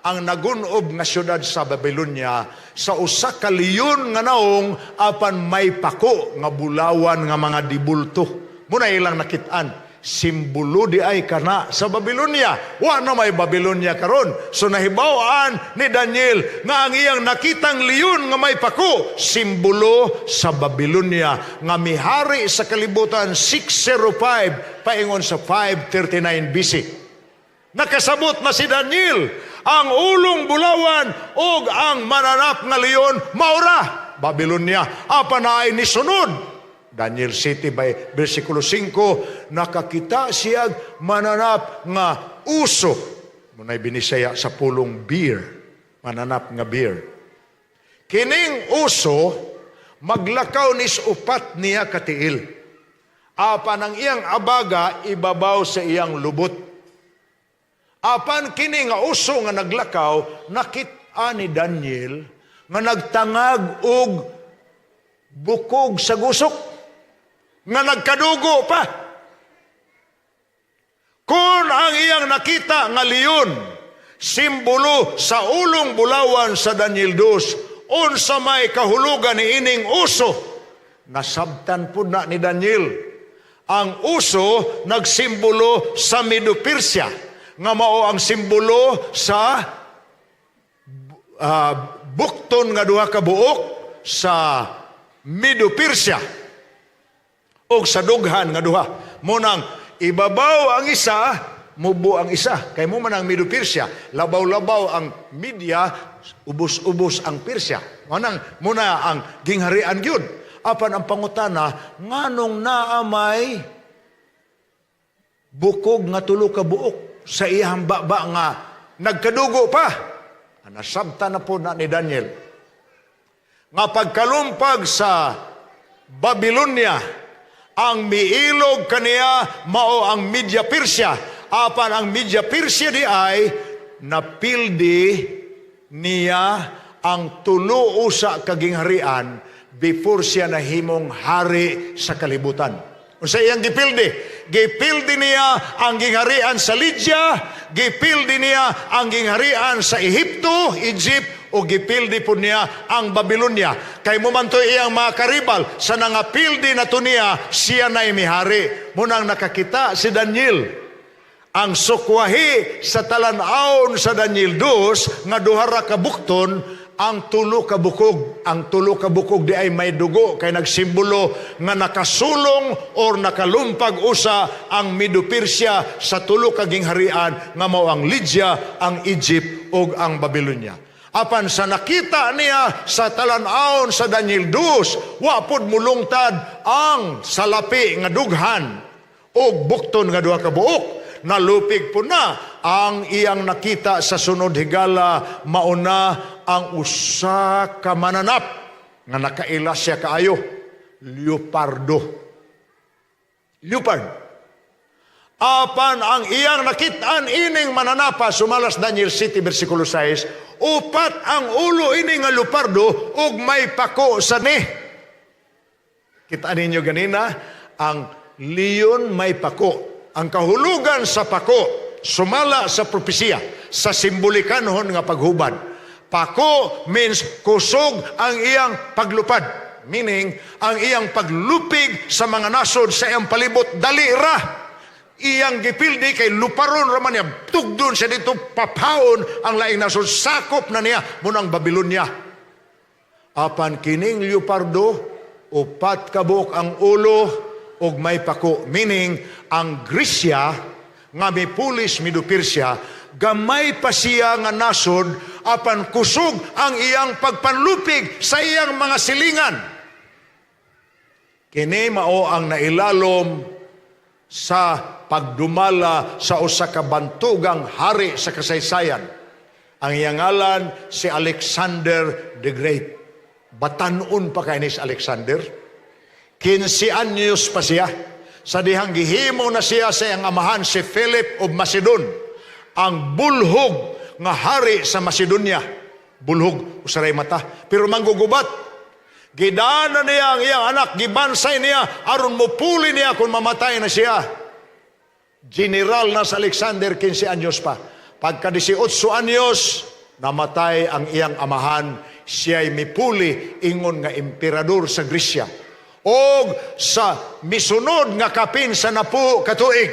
ang nagunob nga syudad sa Babylonia sa usa ka leon nga naong apan may pako nga bulawan nga mga dibulto. Muna ilang nakitaan. Simbolo di ay kana sa Babylonia. Wa na may Babylonia karon. So nahibaw-an ni Daniel nga ang iyang nakitang leon nga may pako, simbolo sa Babylonia nga mihari sa kalibutan 605 paingon sa 539 BC. Nakasabot na si Daniel ang ulong bulawan ug ang mananap nga leon maura Babylonia. Apan naay ni sunod. Daniel City by versikulo 5, nakakita siya mananap nga uso. Muna'y binisaya sa pulong bear, mananap nga bear. Kining uso, maglakaw nis upat niya katiil. Apan ang iyang abaga ibabaw sa iyang lubot. Apan kini nga uso nga naglakaw, nakita ni Daniel nga nagtangag og bukog sa gusok, nga nagkadugo pa. Kung ang iyang nakita nga leon, simbolo sa ulong bulawan sa Daniel 2, unsa may kahulugan ni ining uso, nasabtan pud na ni Daniel. Ang uso nagsimbolo sa Medo-Persia, nga mao ang simbolo sa bukton nga duha ka buok sa Medo-Persia og sa dughan nga duha. Munang ibabaw ang isa, mubo ang isa. Kay mo man ang Medo-Persia, labaw-labaw ang Media, ubos-ubos ang Persia. Manang muna ang gingharian gyud. Apan ang pangutana, nganong naa may bukog nga tulo ka buok sa iyang baba nga nagkadugo pa? Nasabta na po na ni Daniel nga pagkalumpag sa Babylonia, ang miilog kaniya mao ang Media Persia. Apan ang Media Persia di ay napildi niya ang tulo usa ka gingharian before siya nahimong hari sa kalibutan. Unsa iyang gipildi? Gipildi niya ang gingharian sa Lydia, gipildi niya ang gingharian sa Ehipto, Egypt, o gipildi po niya ang Babylonia. Kay mo man to iyang mga karibal, sa nangapildi na to niya, siya na'y mihari. Munang nakakita si Daniel ang sukwahi sa talan-awon sa Daniel 2 nga duha ra ka bukton, ang tulo ka bukog. Ang tulo ka bukog di ay may dugo kay nagsimbolo nga nakasulong or nakalumpag usa ang Medo-Persia sa tulo ka gingharian nga mao ang Lydia, ang Egypt ug ang Babylonia. Apan sa nakita niya sa talan-awon sa Daniel 2, wa pod mulungtad ang salapi nga dughan og bukton nga duha ka buok. Nalupig po na ang iyang nakita sa sunod higala, mauna ang usa ka mananap nga nakaila siya kaayo, leopardo, leopard. Apan ang iyang nakitaan ining mananapa, sumalas Daniel 7 versikulo 6, upat ang ulo ini nga leopardo ug may pako sa ni. Kita ninyo ganina, ang leon may pako. Ang kahulugan sa pako, sumala sa propesiya, sa simbolikanhon nga paghubad. Pako means kusog ang iyang paglupad. Meaning, ang iyang paglupig sa mga nasod sa iyang palibot, dali ra. Iyang gipildi kay luparon raman niya, tugdon siya dito, papaon ang laing nasod, sakop na niya, munang Babylonia. Apan kining leopardo, upat kabuk ang ulo, ug may pako. Meaning, ang Gresya, nga mipulis Medo-Persia, gamay pa siya nga nasod, apan kusog ang iyang pagpanlupig sa iyang mga silingan. Kini mao ang nailalom sa pagdumala sa usa ka bantugang hari sa kasaysayan. Ang iyang ngalan si Alexander the Great. Batanon pa kay ni si Alexander. 15 anyos pa siya sa dihang gihimo na siya sa iyang amahan, si Philip of Macedon, ang bulhog nga hari sa Macedonia. Bulhog, usaray mata. Pero manggugubat. Gidana niya ang iyang anak, gibansay niya, aron mupuli niya kung mamatay na siya. General na sa Alexander, 15 anyos pa. Pagka 18 anyos, namatay ang iyang amahan, siya'y mipuli ingon nga emperador sa Gresya. Og sa misunod nga kapin sa 10 katuig,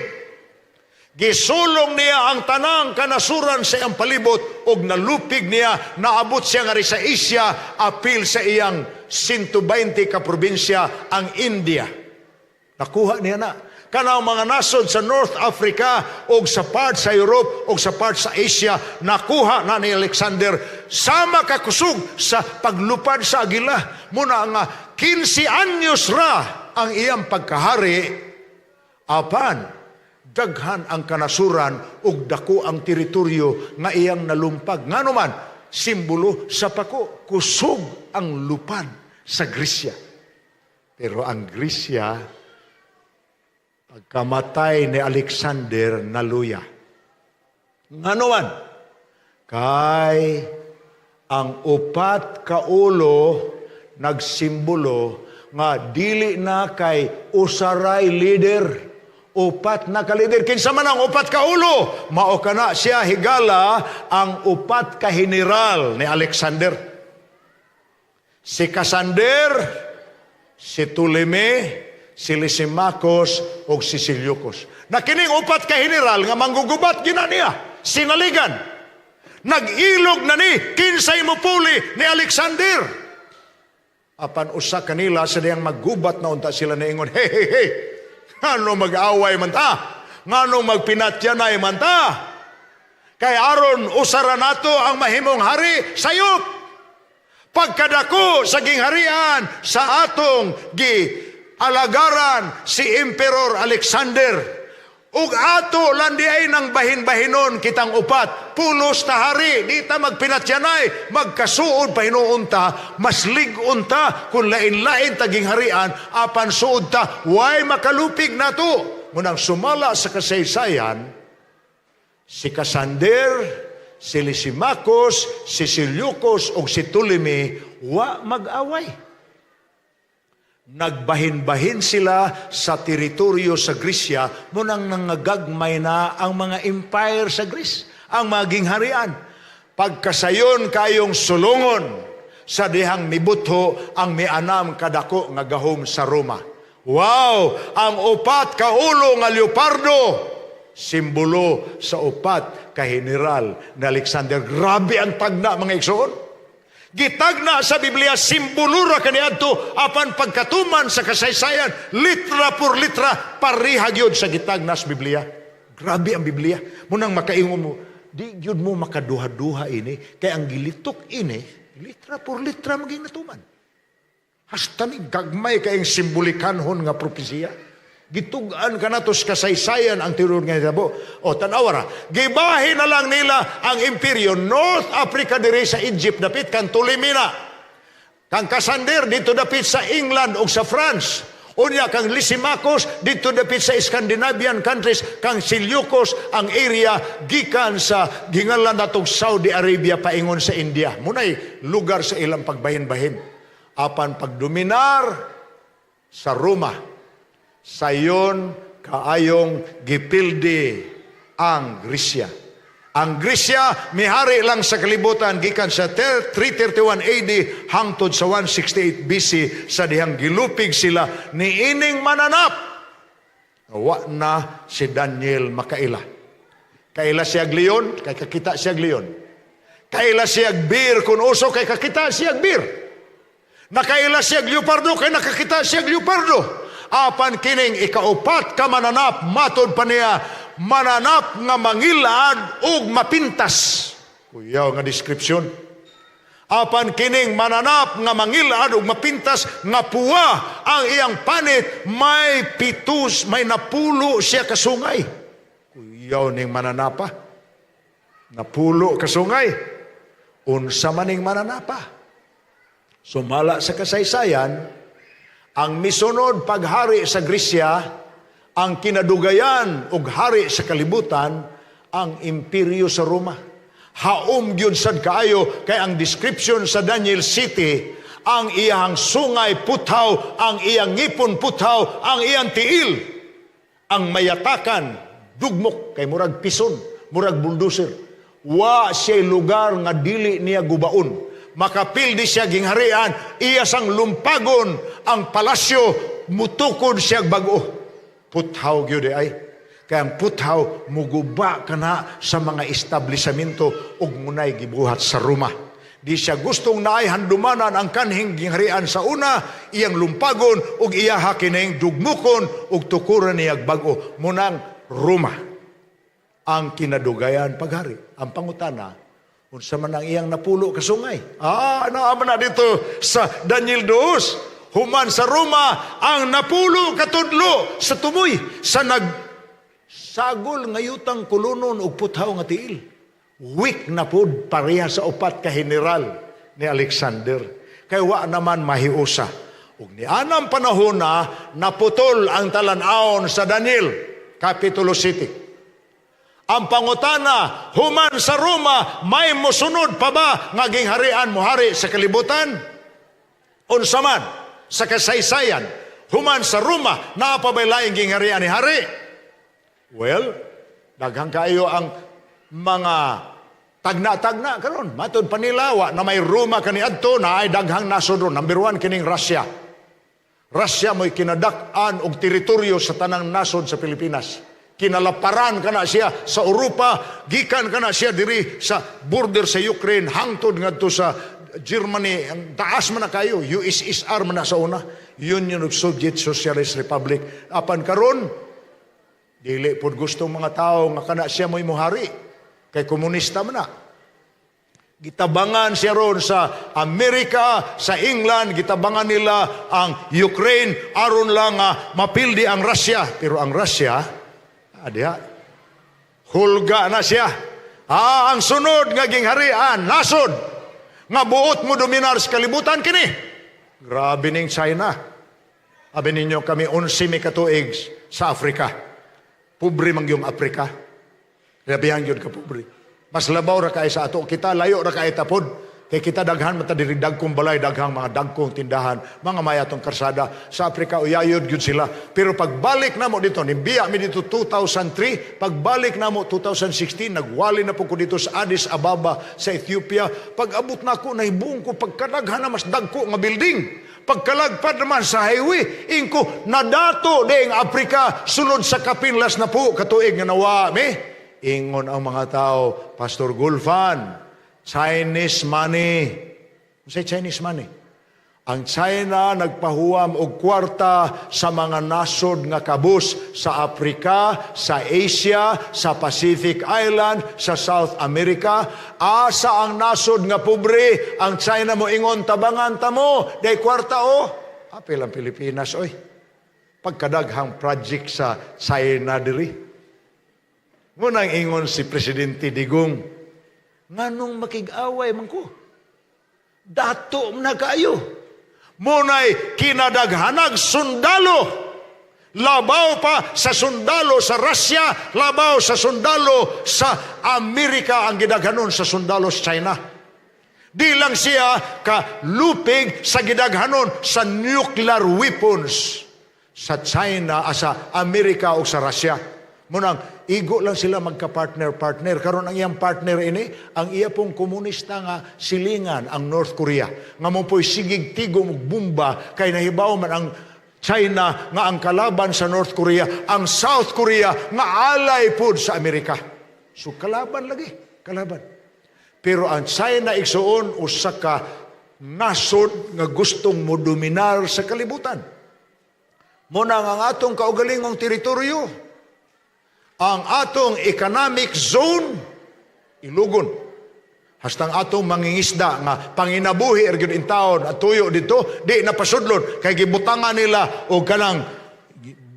gisulong niya ang tanang kanasuran sa iyang palibot og nalupig niya, naabot siya nga sa Asia, apil sa iyang 120 ka probinsya ang India. Nakuha niya na. Kanang mga nasod sa North Africa o sa part sa Europe o sa part sa Asia, nakuha na ni Alexander sama kakusog sa paglupad sa agila. Muna nga 15 anyos ra ang iyang pagkahari, apan daghan ang kanasuran ug dako ang teritoryo nga iyang nalumpag. Ngano man, simbolo sa pako, kusog ang lupad sa Gresya. Pero ang Gresya, pagkamatay ni Alexander, naluya. Ngano man, kay ang upat ka ulo nagsimbolo nga dili na kay usaray leader. Upat na ka leader. Kinsa man ang upat ka ulo? Mao kana siya higala ang upat ka general ni Alexander. Si Cassander, si Ptolemy, si Lysimachus ug si Seleucus. Na kining upat ka general nga manggugubat gina niya, sinaligan. Nag-ilog na ni kinsay mupuli ni Alexander. Apan usa kanila sa diyang maggubat na unta sila niingon, "Hey, hey, hey, ngano mag-away man ta? Ngano magpinatyanay man ta? Kay aron usara nato ang mahimong hari, sayop. Pagkadako sa gingharian sa atong gi alagaran si Emperor Alexander, ug ato lang di ay nang bahin-bahinon kitang upat, pulos ta hari, di ta magpinatyanay, magkasuod pa hinuon ta, mas lig-on ta kung lain-lain ta gingharian, apan suod ta, way makalupig nato." Munang sumala sa kasaysayan, si Cassander, Si Lysimachus, si Seleucus ug si Ptolemy wa mag-away. Nagbahin-bahin sila sa teritoryo sa Gresya, munang nangagagmay na ang mga empire sa Greece, ang mga gingharian. Pagkasayon kayong sulungon sa dihang mibutho ang mianam kadako nga gahom sa Roma. Wow! Ang upat ka ulo nga leopardo, simbolo sa upat ka general ni Alexander. Grabe ang tagna, mga igsoon. Gitagna sa Biblia, simbolo ra kaniadto, apan pagkatuman sa kasaysayan, litra por litra, pareha gyud sa gitagna sa Biblia. Grabe ang Biblia. Munang makaingon mo, di gyud mo makaduha-duha ini, kay ang gilitok ini, litra por litra maging natuman. Hasta ni gagmay kayong simbolikanhon nga propesiya. Gitug-an kanato sa kasaysayan ang tinuod nga nitabo. O tan-awa ra, gibahin na lang nila ang imperyo North Africa diri sa Egypt dapit kan Ptolemy na. Kang Cassander dito dapit sa England ug sa France. Unya kang Lysimachus dito dapit sa Scandinavian countries, kang Seleucus ang area gikan sa gingalan natong Saudi Arabia paingon sa India. Munay lugar sa ilang pagbahin-bahin. Apan pagdominar sa Roma, sayon kaayong gipildi ang Gresya. Ang Gresya mihari lang sa kalibutan gikan sa 331 AD hangtod sa 168 BC sa dihang gilupig sila niining mananap. Wa na si Daniel makaila. Kaila siya leon, kay kakita siya leon. Kaila siya bear kung uso, kay kakita siya bear. Nakaila siya leopardo, kay nakakita siya leopardo. Apan kining ikaupat ka mananap, matod pa niya, mananap nga mangilad ug mapintas. Kuyaw nga description. Apan kining mananap nga mangilad ug mapintas nga puwa ang iyang panit, may pitus, may 10 siya kasungay. Kuyaw ning mananapa. 10 kasungay. Unsa maning mananapa? Sumala sa kasaysayan, ang misunod paghari sa Gresya, ang kinadugayan og hari sa kalibutan, ang imperyo sa Roma. Haom gyud sad kaayo kay ang description sa Daniel City, ang iyang sungay puthaw, ang iyang ngipon puthaw, ang iyang tiil, ang mayatakan dugmok kay murag pison, murag bulldozer. Wa siya lugar nga dili niya gubaon. Makapildi siya gingharian, iya sang lumpagon ang palasyo, mutukod siya bag-o. Puthaw gyud ay. Kaya ang puthaw muguba kana sa mga establishmento ug munay gibuhat sa Roma. Di siya gustong naay handumanan ang kanhing gingharian sa una, iyang lumpagon ug iyaha kining dugmukon ug tukuran niya bag-o. Munang Roma ang kinadugayan paghari. Ang pangutana, unsa man ang iyang 10 kasungay? Naa man na dito sa Daniel 2. Human sa Roma, ang 10 katudlo sa tumoy, sa nagsagol nga yutang kulunon ug puthaw nga tiil. Weak na pud pareha sa upat ka general ni Alexander. Kay wa naman mahiusa. Ug nianang panahon na naputol ang talan-awon sa Daniel, Kapitulo City. Ang pangutana, human sa Roma, may mosunod pa ba nga gingharian mohari sa kalibutan? Unsa man sa kasaysayan, human sa Roma, naa pa bay laing gingharian ni hari? Well, daghang kayo ang mga tagna-tagna karon. Matod pa nila, wa na may Roma kaniadto, na ay daghang nasod ron. Number 1 kining Russia. Russia mo'y kinadak-an og teritoryo sa tanang nasod sa Pilipinas. Kinalaparan kana siya sa Europa, gikan kana siya diri sa border sa Ukraine, hangtod ngadto sa Germany, ang taas man na kayo, USSR man na sa una, Union of Soviet Socialist Republic. Apan karon, dili pod gusto mga tao nga kana siya mo'y mohari, kay komunista man na. Gitabangan siya ron sa Amerika, sa England, gitabangan nila ang Ukraine, aron lang nga mapildi ang Russia. Pero ang Russia, adiha, hulga na siya. Ang sunod nga gingharian, nasod, nga buot mo dominar sa kalibutan kini. Grabe ning China. Abi ninyo kami 11 mi katuig sa Afrika. Pobre man yung Afrika. Grabehan yun ka pobre. Mas labaw ra kay sa ato. Kita layo ra kay tapod. Kay kita daghan man ta diri, dagkong balay, daghang mga dagkong tindahan, mga mayatong karsada. Sa Afrika, uyayod gyud sila. Pero pagbalik namo dito, nibiya mi dito 2003, pagbalik namo 2016, nagwali na po ko dito sa Addis Ababa sa Ethiopia. Pag abot nako, nahibong ko pagkadaghan na mas dagko nga building. Pagkalagpad naman sa highway, ingko nadato ding Afrika sulod sa kapinlas na po katuig nga nawa mi. Ingon ang mga tao, "Pastor Gulfan, Chinese money." Unsay Chinese money? Ang China nagpahuwam og kwarta sa mga nasod nga kabus sa Afrika, sa Asia, sa Pacific Island, sa South America. Asa ang nasod nga pobre, ang China mo ingon, "Tabangan ta mo, day kwarta oh." Apil ang Pilipinas oy. Pagkadaghang project sa China diri. Munang ingon si Presidente Digong, "Nganong makig-away man ko? Dato na kayo." Munay kinadaghanag sundalo. Labaw pa sa sundalo sa Russia, labaw sa sundalo sa Amerika ang gidaghanon sa sundalo sa China. Di lang siya kalupig sa gidaghanon sa nuclear weapons sa China, sa Amerika o sa Russia. Munang igo lang sila magka-partner-partner. Karon ang iyang partner ini, ang iya pong komunista nga silingan, ang North Korea. Nga mo po'y sigig tigom og bomba kay nahibaw man ang China nga ang kalaban sa North Korea, ang South Korea nga alay pod sa Amerika. So kalaban lagi, kalaban. Pero ang China, igsuon, usa ka nasod nga gustong mo dominar sa kalibutan. Muna ang atong kaugalingong teritoryo, ang atong economic zone, ilugon. Hastang atong mangingisda nga panginabuhi er gyud intawon at tuyo dito, di na pasudlon kay gibutangan nila og kanang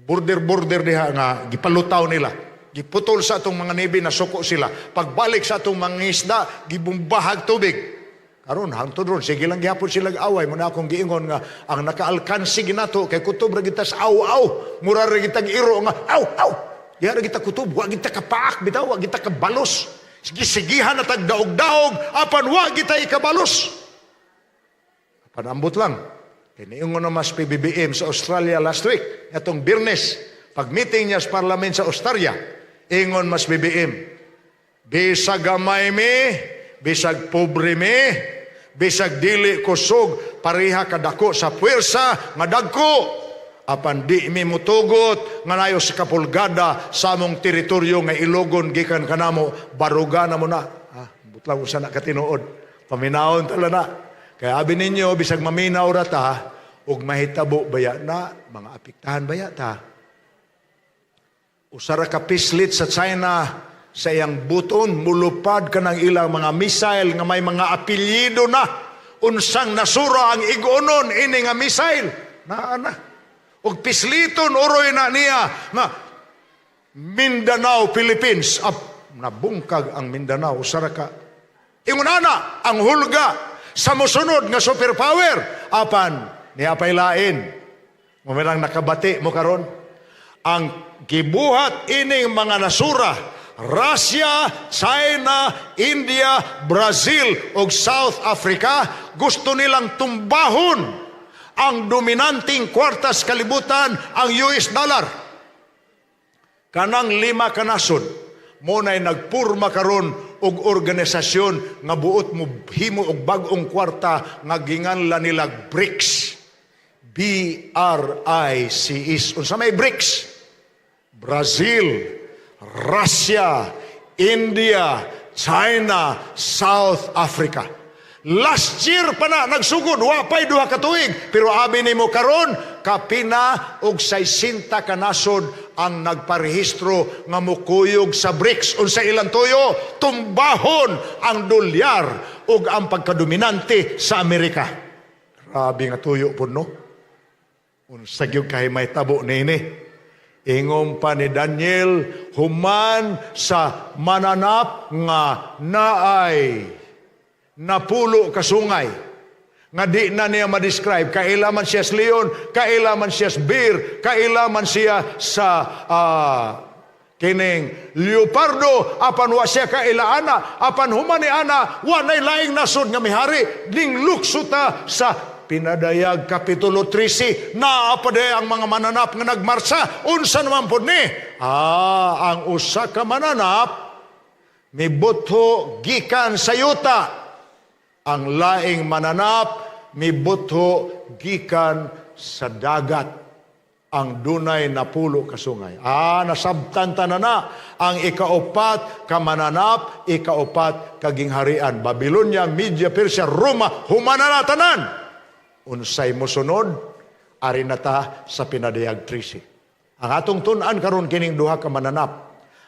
border-border diha nga gipalutaw nila. Giputol sa atong mga navy, nasuko sila. Pagbalik sa atong mangingisda, gibumbahag tubig. Karon hangtod ron sige lang gihapon sila away. Mo na akong giingon nga ang nakaalkansi ginato kay kutob ra kita sa aw-aw. Mura ra kitag iro nga aw aw. Diha ra kita kutob, wa kita kapaak bitaw, wa kita kabalos. Sige sigihan na tag daog-daog apan wa kita ikabalos. Apan ambot lang. Kay niingon na mas PBBM sa Australia last week, atong Biyernes, pag meeting niya sa parlament sa Australia, ingon mas BBM, "Bisag gamay mi, bisag pobre mi, bisag dili kusog pareha kadako sa puwersa nga dagko, apan di mi mutugot nga nayo sa kapulgada sa among teritoryo nga ilogon gikan kanamo, baruga na mo na." Ah, butlang usa na katinuod. Paminawon tala na. Kaya abi ninyo, bisag maminaw ra ta, ug mahitabo baya na, mga apektahan baya ta. Usa ra ka pislit sa China sa iyang buton, mulupad ka ng ilang mga missile nga may mga apelyido na. Unsang nasura ang igonon ini nga missile. Naa na. Ug pisliton uroy na niya nga Mindanao, Philippines. Ap, nabungkag ang Mindanao. Usa ra ka. Ingon ana ang hulga sa mosunod nga superpower. Apan niya pay lain. Mumirang nakabati mo karon. Ang gibuhat ining mga nasura, Russia, China, India, Brazil ug South Africa, gusto nilang tumbahon ang dominanting kwartas kalibutan, ang US dollar. Kanang lima ka nasod, mo na'y nagpurma karon og organisasyon nga buot mo himo og bag-ong kwarta nga ginganlan nila BRICS. BRICS. Unsa may BRICS? Brazil, Russia, India, China, South Africa. Last year pa na nagsugod, wa pa'y 2 ka tuig. Pero abi nimo karon, kapina og 60 ka nasod ang nagparehistro nga mukuyog sa BRICS. Unsa ilang tuyo? Tumbahon ang dolyar ug ang pagkadominante sa Amerika. Grabe nga tuyo po, no? Unsa gyud kay may tabo niini? Ingon pa ni Daniel, human sa mananap nga naay napulo kasungay nga di na niya ma-describe. Kaila man siya sa leon, kaila man siya sa bear, kaila man siya sa Kining leopardo, apan wa siya kailaana, apan human ni ana wa nay laing nasod nga mihari. Ning lukso ta sa Pinadayag Kapitulo 13, naa pa diay ang mga mananap nga nagmarsa. Unsa naman pod ni? Ang usa ka mananap mibutho gikan sa yuta. Ang laing mananap mibutho gikan sa dagat, ang dunay 10 ka sungay. Nasabtan ta na na ang ikaupat ka mananap, ikaupat ka gingharian. Babylonia, Media, Persia, Roma, humana na tanan. Unsay mosunod? Ari na ta sa Pinadayag 13. Ang atong tun-an karon, kining duha ka mananap.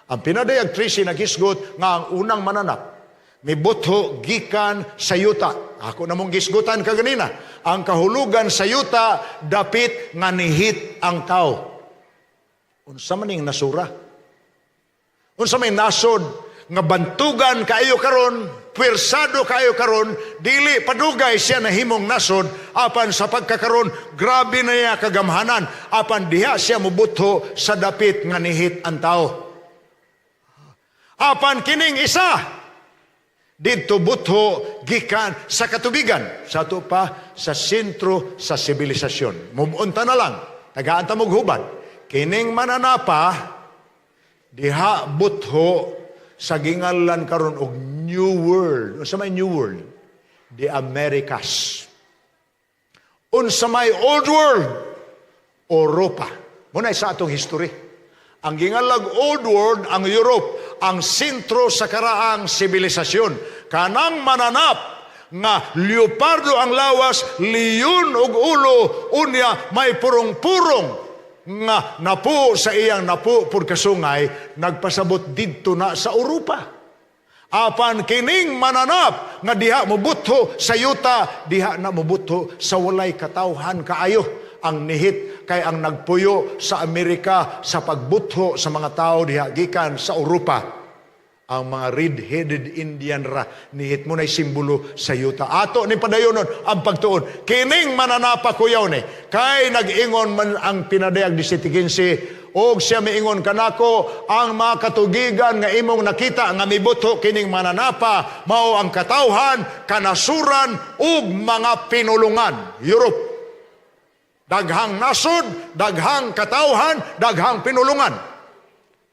Ang Pinadayag 13 nagisgot nga ang unang mananap mibutho gikan sa yuta. Ako na mong gisgutan kaganina. Ang kahulugan sa yuta, dapit nga nihit ang tao. Unsa man ning nasura? Unsa may nasod nga bantugan kaayo karon, puwersado kaayo karon, dili padugay siya nahimong nasod, apan sa pagkakaron grabe na niya kagamhanan, apan diha siya mubutho sa dapit nga nihit ang tao. Apan kining isa, didto butho gikan sa katubigan, sa ato pa sa sentro sa sibilisasyon. Mubunta na lang, tagaan ta hubad. Kining mananapa diha butho sa gingalan karon og New World. Unsa may New World? The Americas. Unsa may Old World? Europa. Muna sa atong history. Ang gingalag Old World, ang Europe, ang sentro sa karaang sibilisasyon. Kanang mananap nga leopardo ang lawas, leon og ulo, unya may purong-purong nga napo sa iyang napo pud kasungay, nagpasabot didto na sa Europa. Apan kining mananap nga diha mobutho sa yuta, diha na mobutho sa walay katawhan kaayo. Ang nihit kay ang nagpuyo sa Amerika sa pagbutho sa mga tao diha gikan sa Europa. Ang mga red-headed Indian ra nihit mo na'y simbolo sa yuta. Ato ni padayonon ang pagtuon. Kining mananapa, kuyaw ni. Kay nag-ingon man ang Pinadayag 17:15, og siya miingon kanako, "Ang mga katugigan nga imong nakita nga mibutho kining mananapa mao ang katawhan, kanasuran ug mga pinulungan." Europe. Daghang nasod, daghang katawhan, daghang pinulungan.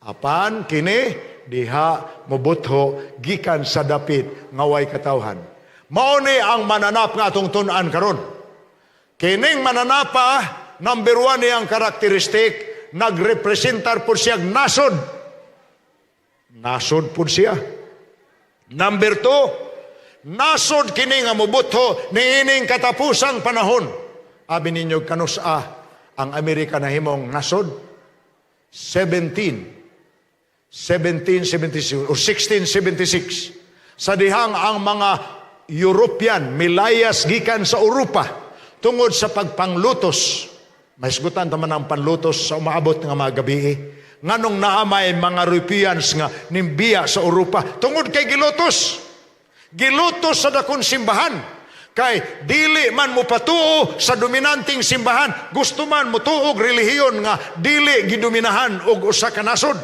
Apan kini diha mobutho gikan sa dapit nga way katawhan. Mao ni ang mananap nga atong tun-an karon. Kining mananapa, number one niyang karakteristik, nagrepresentar po siya nasod. Nasod po siya. Number two, nasod kini nga mobutho niining katapusang panahon. Abi ninyo, kanus-a ang Amerika nahimong nasod? 17 1776 or 1676, sa dihang ang mga European milayas gikan sa Europa tungod sa pagpanglutos. Mahisgutan ta man ang panlutos sa umaabot nga mga gabi. Nganong naa may mga Europeans nga nimbiya sa Europa? Tungod kay gilutos. Gilutos sa dakong simbahan. Kay dili man mo patuo sa dominanteng simbahan, gusto man mo tuog relihiyon nga dili gidominahan og usa ka nasod.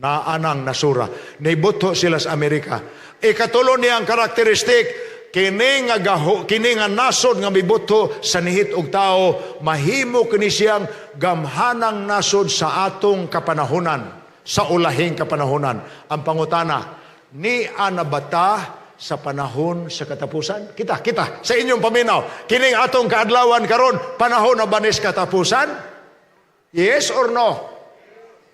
Naanang nasura. Nibutho sila sa Amerika. Ikatulo niyang karakteristik, kini nga gaho, kini nga nasod nga mibutho sa nihit og tao, mahimo kini siyang gamhanang nasod sa atong kapanahonan, sa ulahing kapanahonan. Ang pangutana, ni ana bata sa panahon sa katapusan? Kita, kita, sa inyong paminaw, kining atong kaadlawan karon, panahon na ba ni sa katapusan? Yes or no?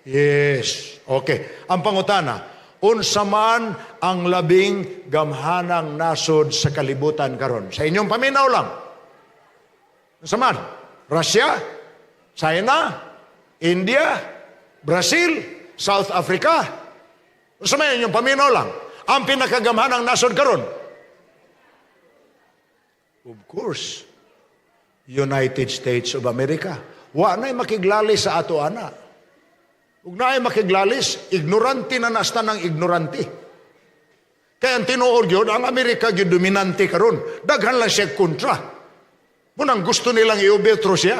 Yes. Okay. Ang pangutana, unsa man ang labing gamhanang nasod sa kalibutan karon? Sa inyong paminaw lang. Unsa man? Russia? China? India? Brazil? South Africa? Unsa man, inyong paminaw lang? Ang pinakagamhanang nasod karon? Of course, United States of America. Wa na'y makiglalis sa ato ana. Ug naay makiglalis, ignorante na nasta ng ignorante. Kaya ang tinuod yun, ang Amerika gyud dominante karon. Daghan lang siya kontra. Munang gusto nilang i-overthrow siya.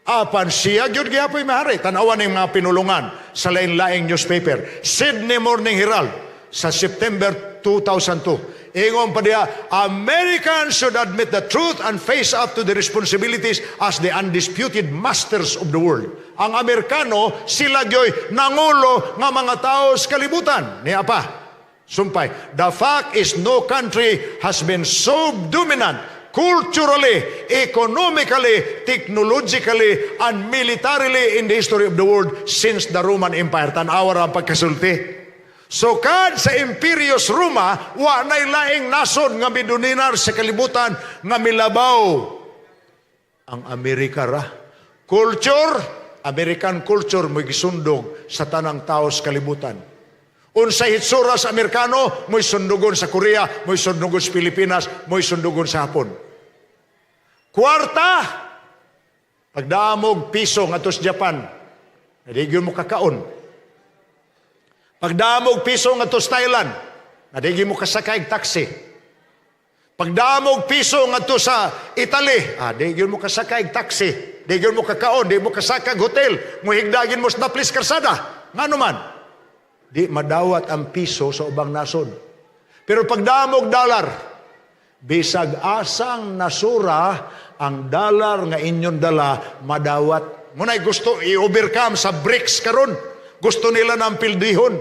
Apan siya gyud gihapoy mahari. Tanawan ning mga pinulungan sa lain-laing newspaper. Sydney Morning Herald sa September 2002. Ingon pa diha, "Americans should admit the truth and face up to the responsibilities as the undisputed masters of the world." Ang Amerikano, sila gyoy nangulo nga mga tao sa kalibutan. Niya pa, sumpay, "The fact is no country has been so dominant culturally, economically, technologically, and militarily in the history of the world since the Roman Empire." Tanawa ra ang pagkasulti. Sukad sa Imperyo sa Roma, wa nay laing nasod nga midominar sa kalibutan nga milabaw ang Amerika ra. Culture, American culture mo gisundog sa tanang tao sa kalibutan. Unsay hitsura sa Amerikano, mo'y sundugon sa Korea, mo'y sundugon sa Pilipinas, mo'y sundugon sa Hapon. Kwarta, pagdamog piso ngadto sa Japan, di mo kakaon. Pagdamog piso ngadto sa Thailand, di mo kasakay taxi. Pagdamog piso ngadto sa Italy, di gyud mo kasakay taxi. Di gyud mo kakaon, di mo kasakag hotel, muhigdagin mo sa daplis karsada. Ngano man? Di madawat ang piso sa ubang nasod. Pero pagdamog dollar, bisag asang nasura ang dollar nga inyong dala, madawat. Muna'y gusto i-overcome sa BRICS karon. Gusto nila ng pildihon.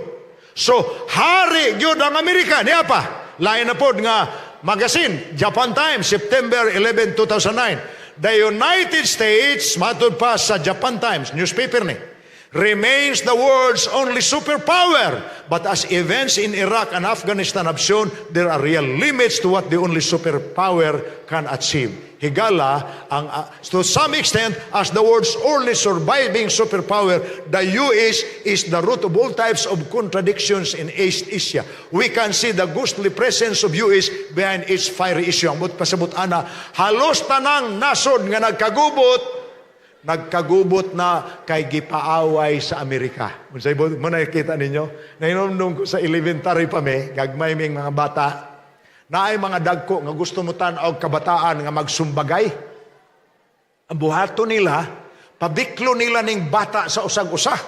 So, hari gyud ang Amerika. Niya pa. Lain na pod nga magazine, Japan Times, September 11, 2009. "The United States," matud pa sa Japan Times, newspaper ni, "remains the world's only superpower. But as events in Iraq and Afghanistan have shown, there are real limits to what the only superpower can achieve." Higala, ang, to some extent, as the world's only surviving superpower, the US is the root of all types of contradictions in East Asia. We can see the ghostly presence of US behind each fiery issue. Ang buot pasabot ana, halos tanang nasod nga nagkagubot, nagkagubot na kay gipaaway sa Amerika. Unsay mo nakikita ninyo? Nahinomdom ko sa elementary pa mi, gagmay ming mga bata, naay mga dagko nga gusto mo tan-aw kabataan nga magsumbagay. Ang buhato nila, pabiklo nila ning bata sa usag-usa.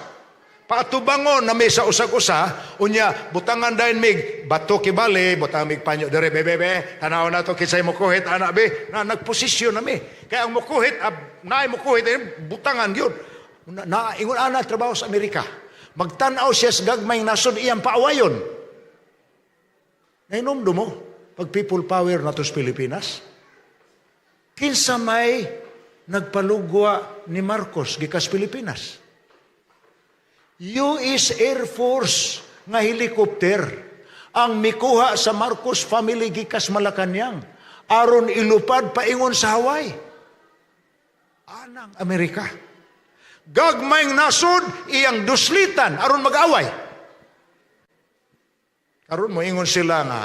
Paatubangon na may sa usag-usa, unya butangan dayon mig bato kibali, butangan mig panyo dere, be be be, tanaw na to kinsay mukuhit ana be, na nagposisyon na mi. Kaya ang mukuhit, ab, naay mukuhit eh, butangan gyud. Na ingon ana trabaho sa Amerika. Magtan-aw siya sa gagmayng nasod iyang paawayon. Nahinomdom mo, pag people power nato sa Pilipinas, kinsa may nagpalugwa ni Marcos gikas Pilipinas? US Air Force nga helicopter ang mikuha sa Marcos family gikas Malacañang aron ilupad paingon sa Hawaii. Anang Amerika. Gagmayng nasod iyang duslitan aron mag-away. Karon mo ingon sila nga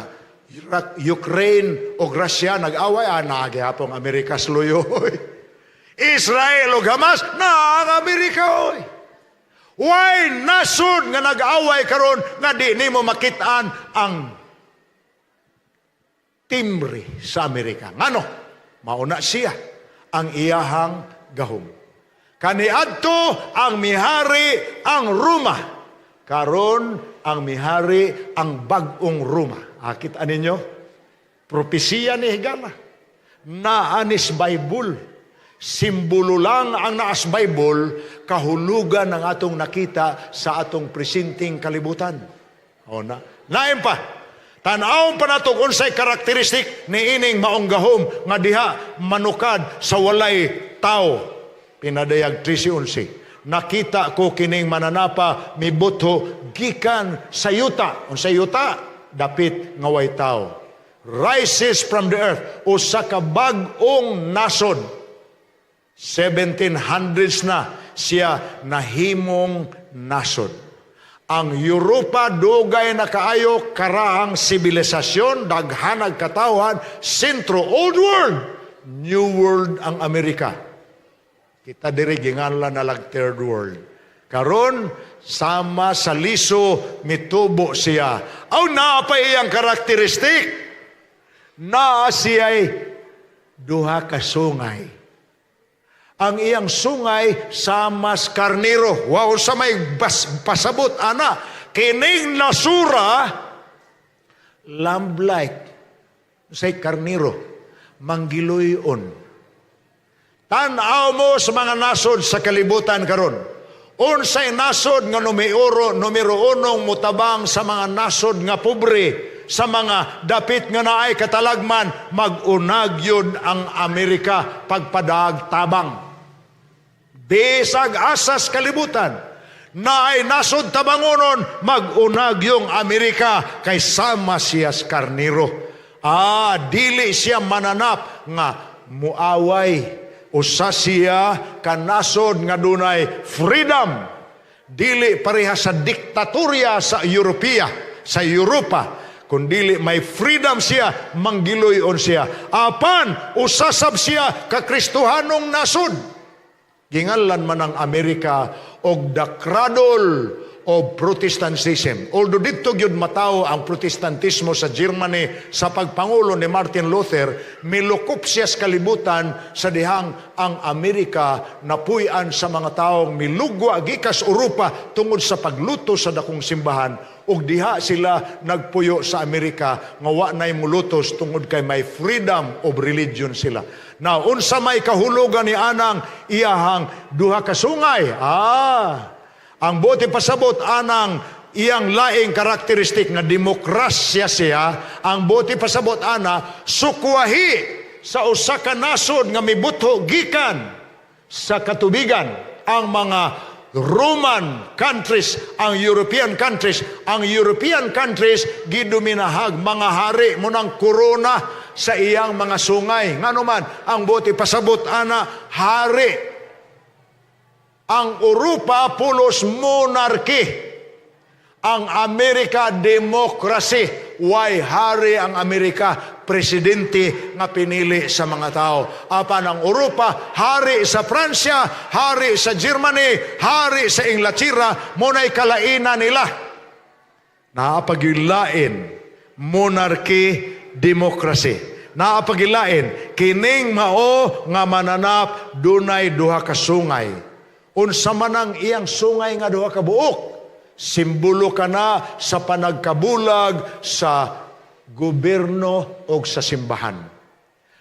Ukraine o Russia nag-away, ah, gihapong Amerika sluyo. Israel o Hamas, na ang Amerika oy. Way nasod nga nag-away karon nga di nimo makit-an ang timbre sa Amerika? Ngano? Mauna siya ang iyahang gahom. Kaniadto ang mihari ang Roma. Karon ang mihari ang bag-ong Roma. Akit ninyo? Propesiya ni higala. Naanis Bible. Simbolo lang ang naas Bible, kahulugan ng atong nakita sa atong presenteng kalibutan. O na. Naim pa. Tan-awon pa nato kung unsay karakteristik ni ining maong gahom nga diha manukad sa walay tao. Pinadayag 13:11. "Nakita ko kining mananapa mibutho gikan sa yuta." Unsay yuta? Dapit nga way tao. Rises from the earth. Usa ka bag-ong nasod. 1700s na siya nahimong nasod. Ang Europa dugay na kaayo karahang sibilisasyon, daghanag katawhan, sentro, old world, new world ang Amerika. Kita diri ginganlan na lag third world. Karon sama sa liso mitubo siya. Aw, naa pa iyang karakteristik. Naa siya'y duha ka sungay. Ang iyang sungay sama sa karnero. Wow, sa may pasabot ana, kining nasura lamb-like, say karnero, manggiluyon. Tan-aw mo sa mga nasod sa kalibutan karon. Unsay nasod nga numero unong mutabang sa mga nasod nga pobre, sa mga dapit nga naay katalagman? Mag-unag yun ang Amerika pagpadag tabang. Bisag asas kalibutan, naay nasod tabangonon, mag-unag yung Amerika kay sama siya sa karnero. Dili siya mananap nga muaway. Usa siya kanasod nga dunay freedom. Dili pareha sa diktatorya sa Europea, sa Europa. Kung dili may freedom siya, manggiluyon siya. Apan usasab siya ka Kristohanong nasod. Ginganlan man ang Amerika og the cradle of Protestantism. Although dito gyud matawo ang Protestantismo sa Germany sa pagpangulo ni Martin Luther, milukop siya sa kalibutan sa dihang ang Amerika napuy-an sa mga taong milugwa gikas Europa tungod sa pagluto sa dakong simbahan, ug diha sila nagpuyo sa Amerika nga wa nay mulutos tungod kay may freedom of religion sila. Now, unsa may kahulugan ni anang iyahang duha ka sungay? Ang buot pasabot anang iyang laing karakteristik nga demokrasya siya, ang buot pasabot ana, sukwahi sa usa ka nasod nga mibutho gikan sa katubigan, ang mga Roman countries, ang European countries. Ang European countries gidominahag mga hari mo ng korona sa iyang mga sungay. Ngano man, ang buot pasabot ana, hari. Ang Europa pulos monarchy. Ang Amerika democracy. Why hari ang Amerika? Presidente nga pinili sa mga tao. Apan ang Europa, hari sa Pransya, hari sa Germany, hari sa Inglaterra, muna'y kalaina nila. Naapagilain, monarchy, democracy. Naapagilain, kining mao nga mananap dunay duha ka sungay. Unsa man ang iyang sungay nga duha ka buok, simbolo kana sa panagkabulag sa gobyerno o sa simbahan.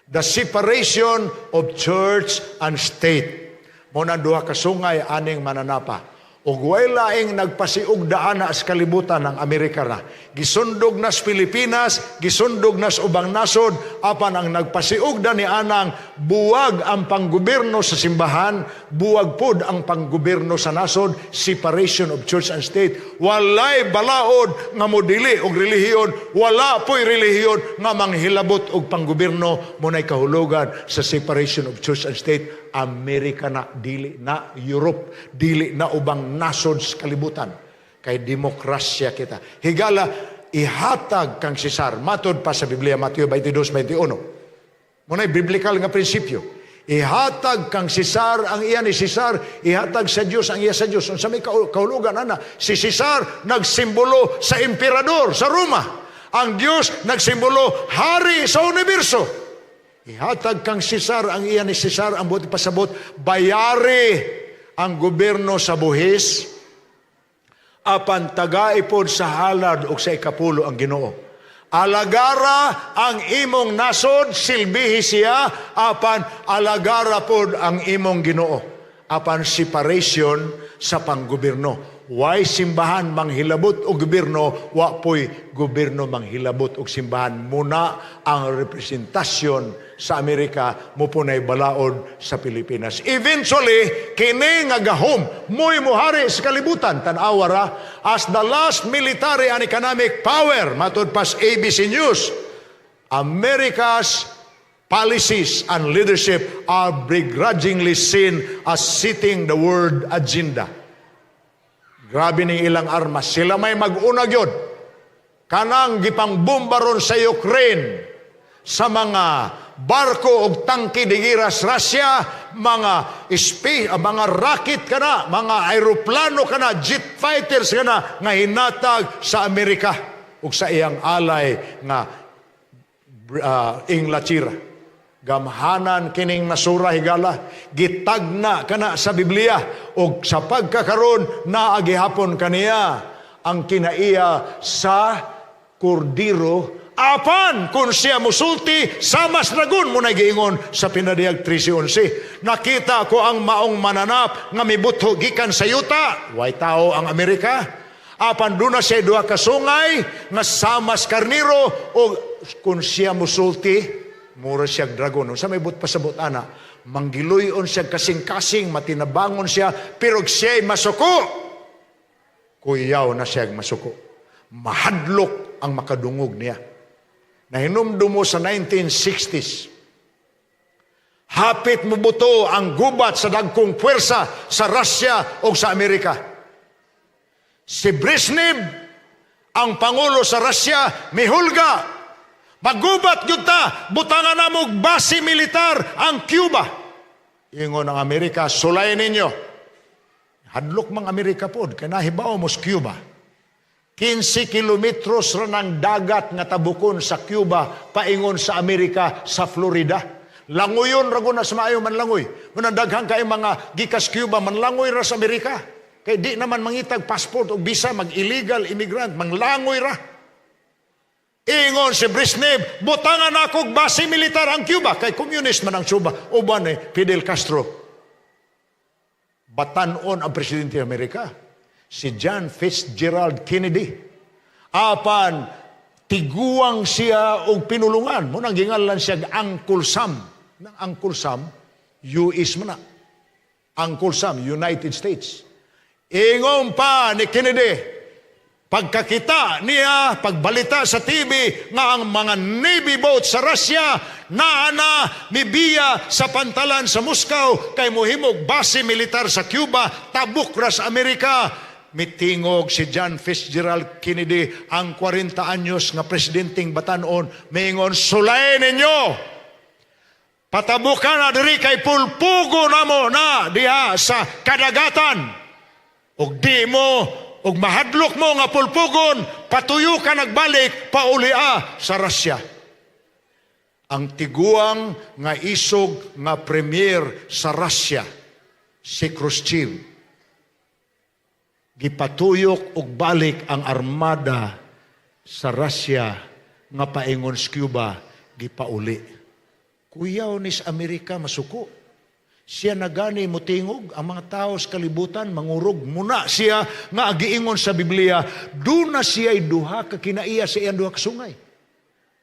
The separation of church and state. Mo na duha ka sungay aning mananapa. Ug way laing nagpasiug daan na sa kalibutan ng Amerika na. Gisundog nas Pilipinas, gisundog nas ubang nasod, apan ang nagpasiug da ni anang buwag ang panggobyerno sa simbahan, buwag pod ang panggobyerno sa nasod, separation of church and state. Walay balaod nga modili og relihiyon, wala po'y relihiyon nga manghilabot og panggobyerno. Muna'y kahulugan sa separation of church and state. Amerika na, dili na Europe, dili na ubang nasod sa kalibutan. Kay demokrasya kita. Higala, ihatag kang Cesar. Matod pa sa Biblia, Mateo 22:21. Muna'y biblical nga prinsipyo. Ihatag kang Cesar ang iya ni Cesar, ihatag sa Dios ang iya sa Dios. Unsa may kahulugan ana? Si Cesar nagsimbolo sa emperador sa Roma. Ang Dios nagsimbolo hari sa universo. Ihatag kang Cesar ang iya ni Cesar, ang buot pasabot, bayari ang gobyerno sa buhis, apan tagaipod sa halad o sa ikapulo ang Ginoo. Alagara ang imong nasod, silbihi siya, apan alagara pod ang imong Ginoo. Apan separation sa panggobyerno. Way simbahan manghilabot og gobyerno, wa poy gobyerno manghilabot og simbahan. Muna ang representasyon sa Amerika mo punay balaod sa Pilipinas. Eventually, kini nga gahom mo'y muhari sa kalibutan. Tan-awa ra, as the last military and economic power, matud pas ABC News, America's policies and leadership are begrudgingly seen as setting the world agenda. Grabe ning ilang armas. Sila may mag-una gyud. Kanang gipangbombaron sa Ukraine sa mga barko og tangke de gera sa Russia, mga space, mga rocket kana, mga aeroplano kana, jet fighters kana nga hinatag sa Amerika ug sa iyang alay nga Inglaterra. Gamhanan kining nasura, higala, gitagna kana sa Biblia og sa pagkakaron naa gihapon kaniya ang kinaiya sa kordiro, apan kung siya musulti samas dragon. Mo giingon sa Pinadayag 13:11, "Nakita ko ang maong mananap nga mibutho gikan sa yuta." Way tao ang Amerika, apan duna siya duha ka sungay nga samas karniro, o kung siya musulti mura siya dragon. Unsa may buot pasabot ana? Manggiluyon siya kasing-kasing, matinabangon siya, pero siya'y masuko, kuyaw na siya masuko, mahadlok ang makadungog niya. Nahinumdum mo sa 1960s, hapit mobuto ang gubat sa dagkong puwersa sa Russia o sa Amerika. Si Brezhnev, ang pangulo sa Russia, mihulga. "Magubat gyud ta, butangan namo base militar ang Cuba." Ingon ang Amerika, "Sulay ninyo." Hadlok mang Amerika pod, kay nahibaw mo sa Cuba. 15 kilometros ra ng dagat nga tabukon sa Cuba paingon sa Amerika sa Florida. Languyon ra guna sa maayo manlangoy. Muna daghan kay mga gikas Cuba manlangoy ra sa Amerika. Kay di naman mangitag passport o visa, mag illegal immigrant, manglangoy ra. Ingon si Brezhnev, "Butangan akong base militar ang Cuba," kay communist man ang Cuba uban ni Fidel Castro. Batanon ang presidente ng Amerika, si John Fitzgerald Kennedy. Apan tiguang siya og pinulungan. Munang gingalan siya Uncle Sam. Nang Uncle Sam, US man na. Uncle Sam, United States. Ingon pa ni Kennedy, pagkakita niya, pagbalita sa TV nga ang mga Navy boat sa Russia naa na mibiya sa pantalan sa Moscow kay mohimog base militar sa Cuba, tabok ra sa Amerika. Mitingog si John Fitzgerald Kennedy, ang 40 anyos nga presidenteng batanon, miingon, "Sulay ninyo. Patabukan na diri kay pulpugo namo na diha sa kadagatan. Ug di mo ug mahadlok mo nga pulpugon, patuyo ka nagbalik paulia sa Russia." Ang tiguang nga isog nga premier sa Russia, si Khrushchev, gipatuyok og balik ang armada sa Russia nga paingon sa Cuba, gipauli. Kuyaw nis Amerika masuko. Siya nagani mutingog, ang mga tao sa kalibutan mangurog muna siya nga giingon sa Biblia, duna siya duha ka kinaiya sa iyang duha ka sungay.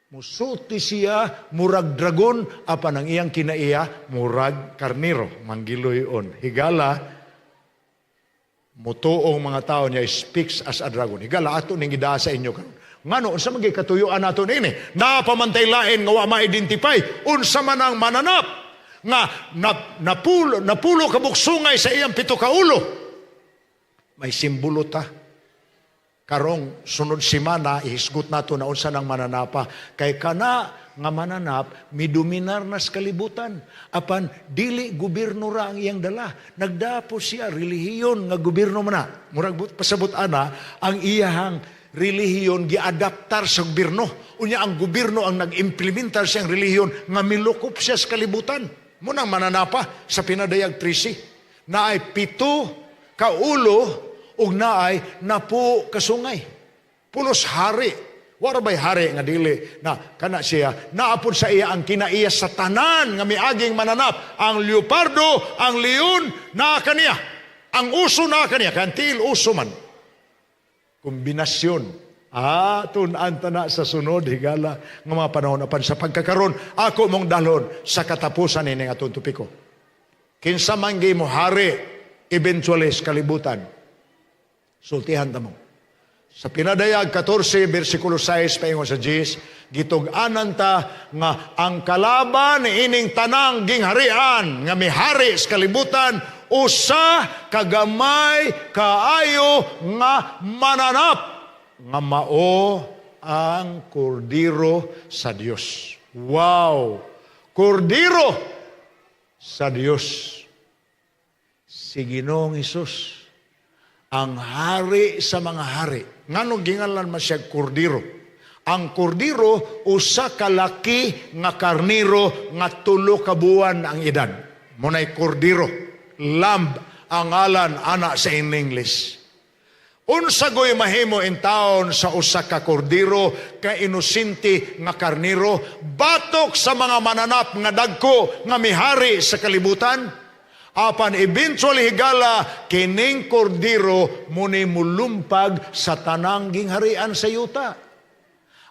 Musulti siya murag dragon, apan ang iyang kinaiya murag karniro, manggiluyon. Higala, mutuong mga tao niya speaks as a dragon. Higala, ato ning gidaa sa inyo karon. Ngano, unsa man katuyuan nato niini? Napamantay lain nga wa ma-identify unsa man ang mananap nga napulo ka buksungay sa iyang pito ka ulo. May simbolo ta. Karong sunod semana ihisgot nato na unsa nang mananapa, kay kana nga mananap midominar na sa kalibutan, apan dili gobyerno ra ang iyang dala. Nagdapo siya relihiyon nga gobyerno man na. Murag pasabot ana, ang iyahang relihiyon giadaptar sa gobyerno. Unya ang gobyerno ang nag-implementar siyang relihiyon nga milukop siya sa kalibutan. Munang mananapa sa Pinadayag 13 naay 7 ka ulo ug naay 10 kasungay. Pulos hari. Wara bay hari nga dili na kana siya? Naapod sa iya ang kinaiya sa tanan nga miaging mananap. Ang leopardo, ang leon, naa kaniya. Ang uso naa kaniya. Kay ang tiil uso man. Kombinasyon. Tun-an ta na sa sunod, higala, nga mga panahon. Apan sa pagkakaron, ako mong dalhon sa katapusan ini nga atong topiko. Kinsa man mo hari eventually sa kalibutan? Sultihan ta mo. Sa Pinadayag 14, versikulo 6, paingon sa 10, gitug-anan ta nga ang kalaban ining tanang gingharian nga mihari sa kalibutan usa kagamay kaayo nga mananap nga mao ang kordiro sa Dios. Wow! Kordiro sa Dios. Si Ginoong Hesus ang hari sa mga hari. Nganong gingalan man siya kordiro? Ang kordiro, usa ka laki nga karniro nga 3 ka buwan ang edad. Mao nay kordiro. Lamb ang ngalan ana sa in English. Unsa goy mahimo in taon sa usa ka kordiro, ka inosente nga karniro, batok sa mga mananap nga dagko nga mihari sa kalibutan? Apan eventually, higala, kining kordiro muni mulumpag sa tanang gingharian sa yuta.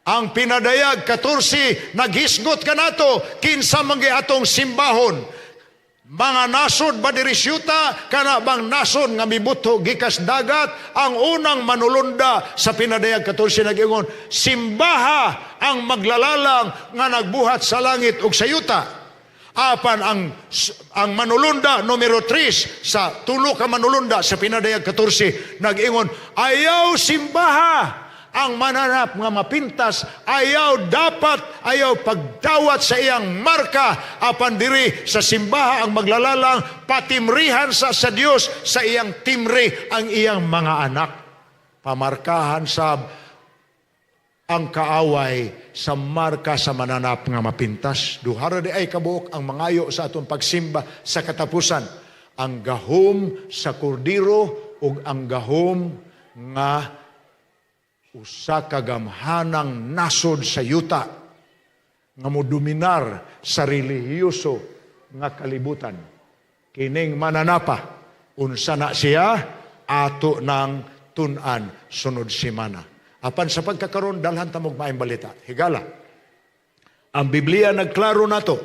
Ang Pinadayag 14 naghisgot kanato, kinsa man atong simbahon? Mga nasod ba diri yuta, kana bang nasod nga mibutho gikas dagat? Ang unang manulunda sa Pinadayag 14 nag-ingon, simbaha ang maglalalang nga nagbuhat sa langit ug sa yuta. Apan ang manulunda numero 3 sa tulo ka manulunda sa Pinadayag 14 nag-ingon, ayaw simbaha ang mananap nga mapintas, ayaw dapat, ayaw pagdawat sa iyang marka, apan diri sa simbaha ang maglalalang, patimrihan sa Dios sa iyang timri ang iyang mga anak. Pamarkahan sab ang kaaway sa marka sa mananap nga mapintas. Duha ra diay kabuok ang mangayo sa atong pagsimba sa katapusan: ang gahom sa kordiro ug ang gahom nga usa ka gamhanang nasod sa yuta nga modominar sa relihiyoso nga kalibutan. Kining mananapa, unsa na siya? Ato ng tun-an sunod semana. Apan sa pagkakaroon, dalhan ta mo'g maayong balita. Higala, ang Biblia nagklaro nato.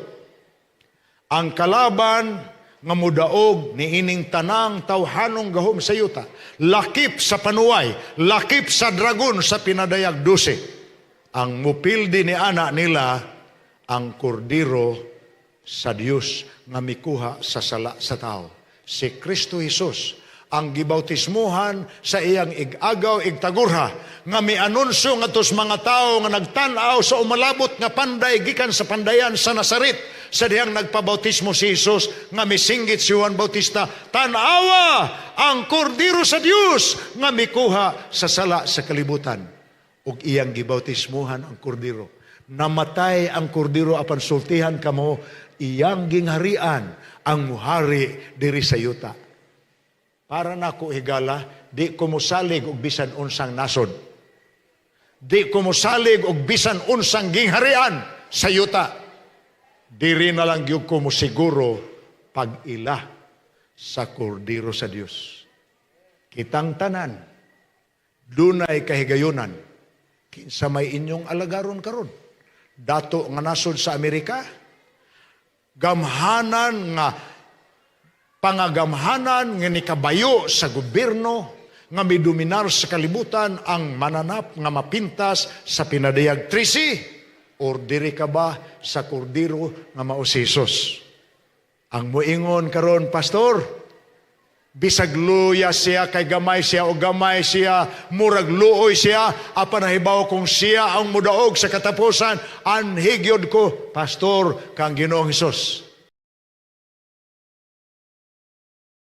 Ang kalaban nga mudaog ni ining tanang tawhanong gahom sa yuta, lakip sa panuway, lakip sa dragon sa Pinadayag 12. Ang mupildi ni ana nila, ang kordiro sa Dios nga mikuha sa sala sa tao. Si Kristo Jesus ang gibautismuhan sa iyang ig-agaw igtagurha nga mianunsyo ngadto sa mga tao nga nagtan-aw sa umalabot nga panday gikan sa pandayan sa Nazaret sa dihang nagpabautismo si Jesus, nga misinggit si Juan Bautista, "Tan-awa ang kordiro sa Dios nga mikuha sa sala sa kalibutan." Ug iyang gibautismuhan ang kordiro. Namatay ang kordiro, apan sultihan kamo, iyang gingharian ang muhari diri sa yuta. Para nako, higala, di ko mosalig og bisan unsang nasod. Di ko mosalig og bisan unsang gingharian sa yuta. Diri na lang gyud ko mosiguro pag-ila sa kordiro sa Dios. Kitang tanan, dunay kahigayunan kinsa may inyong alagaron karon. Dato nga nasod sa Amerika, gamhanan nga pangagamhanan nga nikabayo sa gobyerno nga midominar sa kalibutan, ang mananap nga mapintas sa Pinadayag 13, or diri ka ba sa kordiro nga mao si Jesus? Ang muingon karon, "Pastor, bisag luya siya kay gamay siya o gamay siya, murag luoy siya, apan nahibaw kung siya ang mudaog sa katapusan, anhi gyud ko, pastor, kang Ginoong Hesus."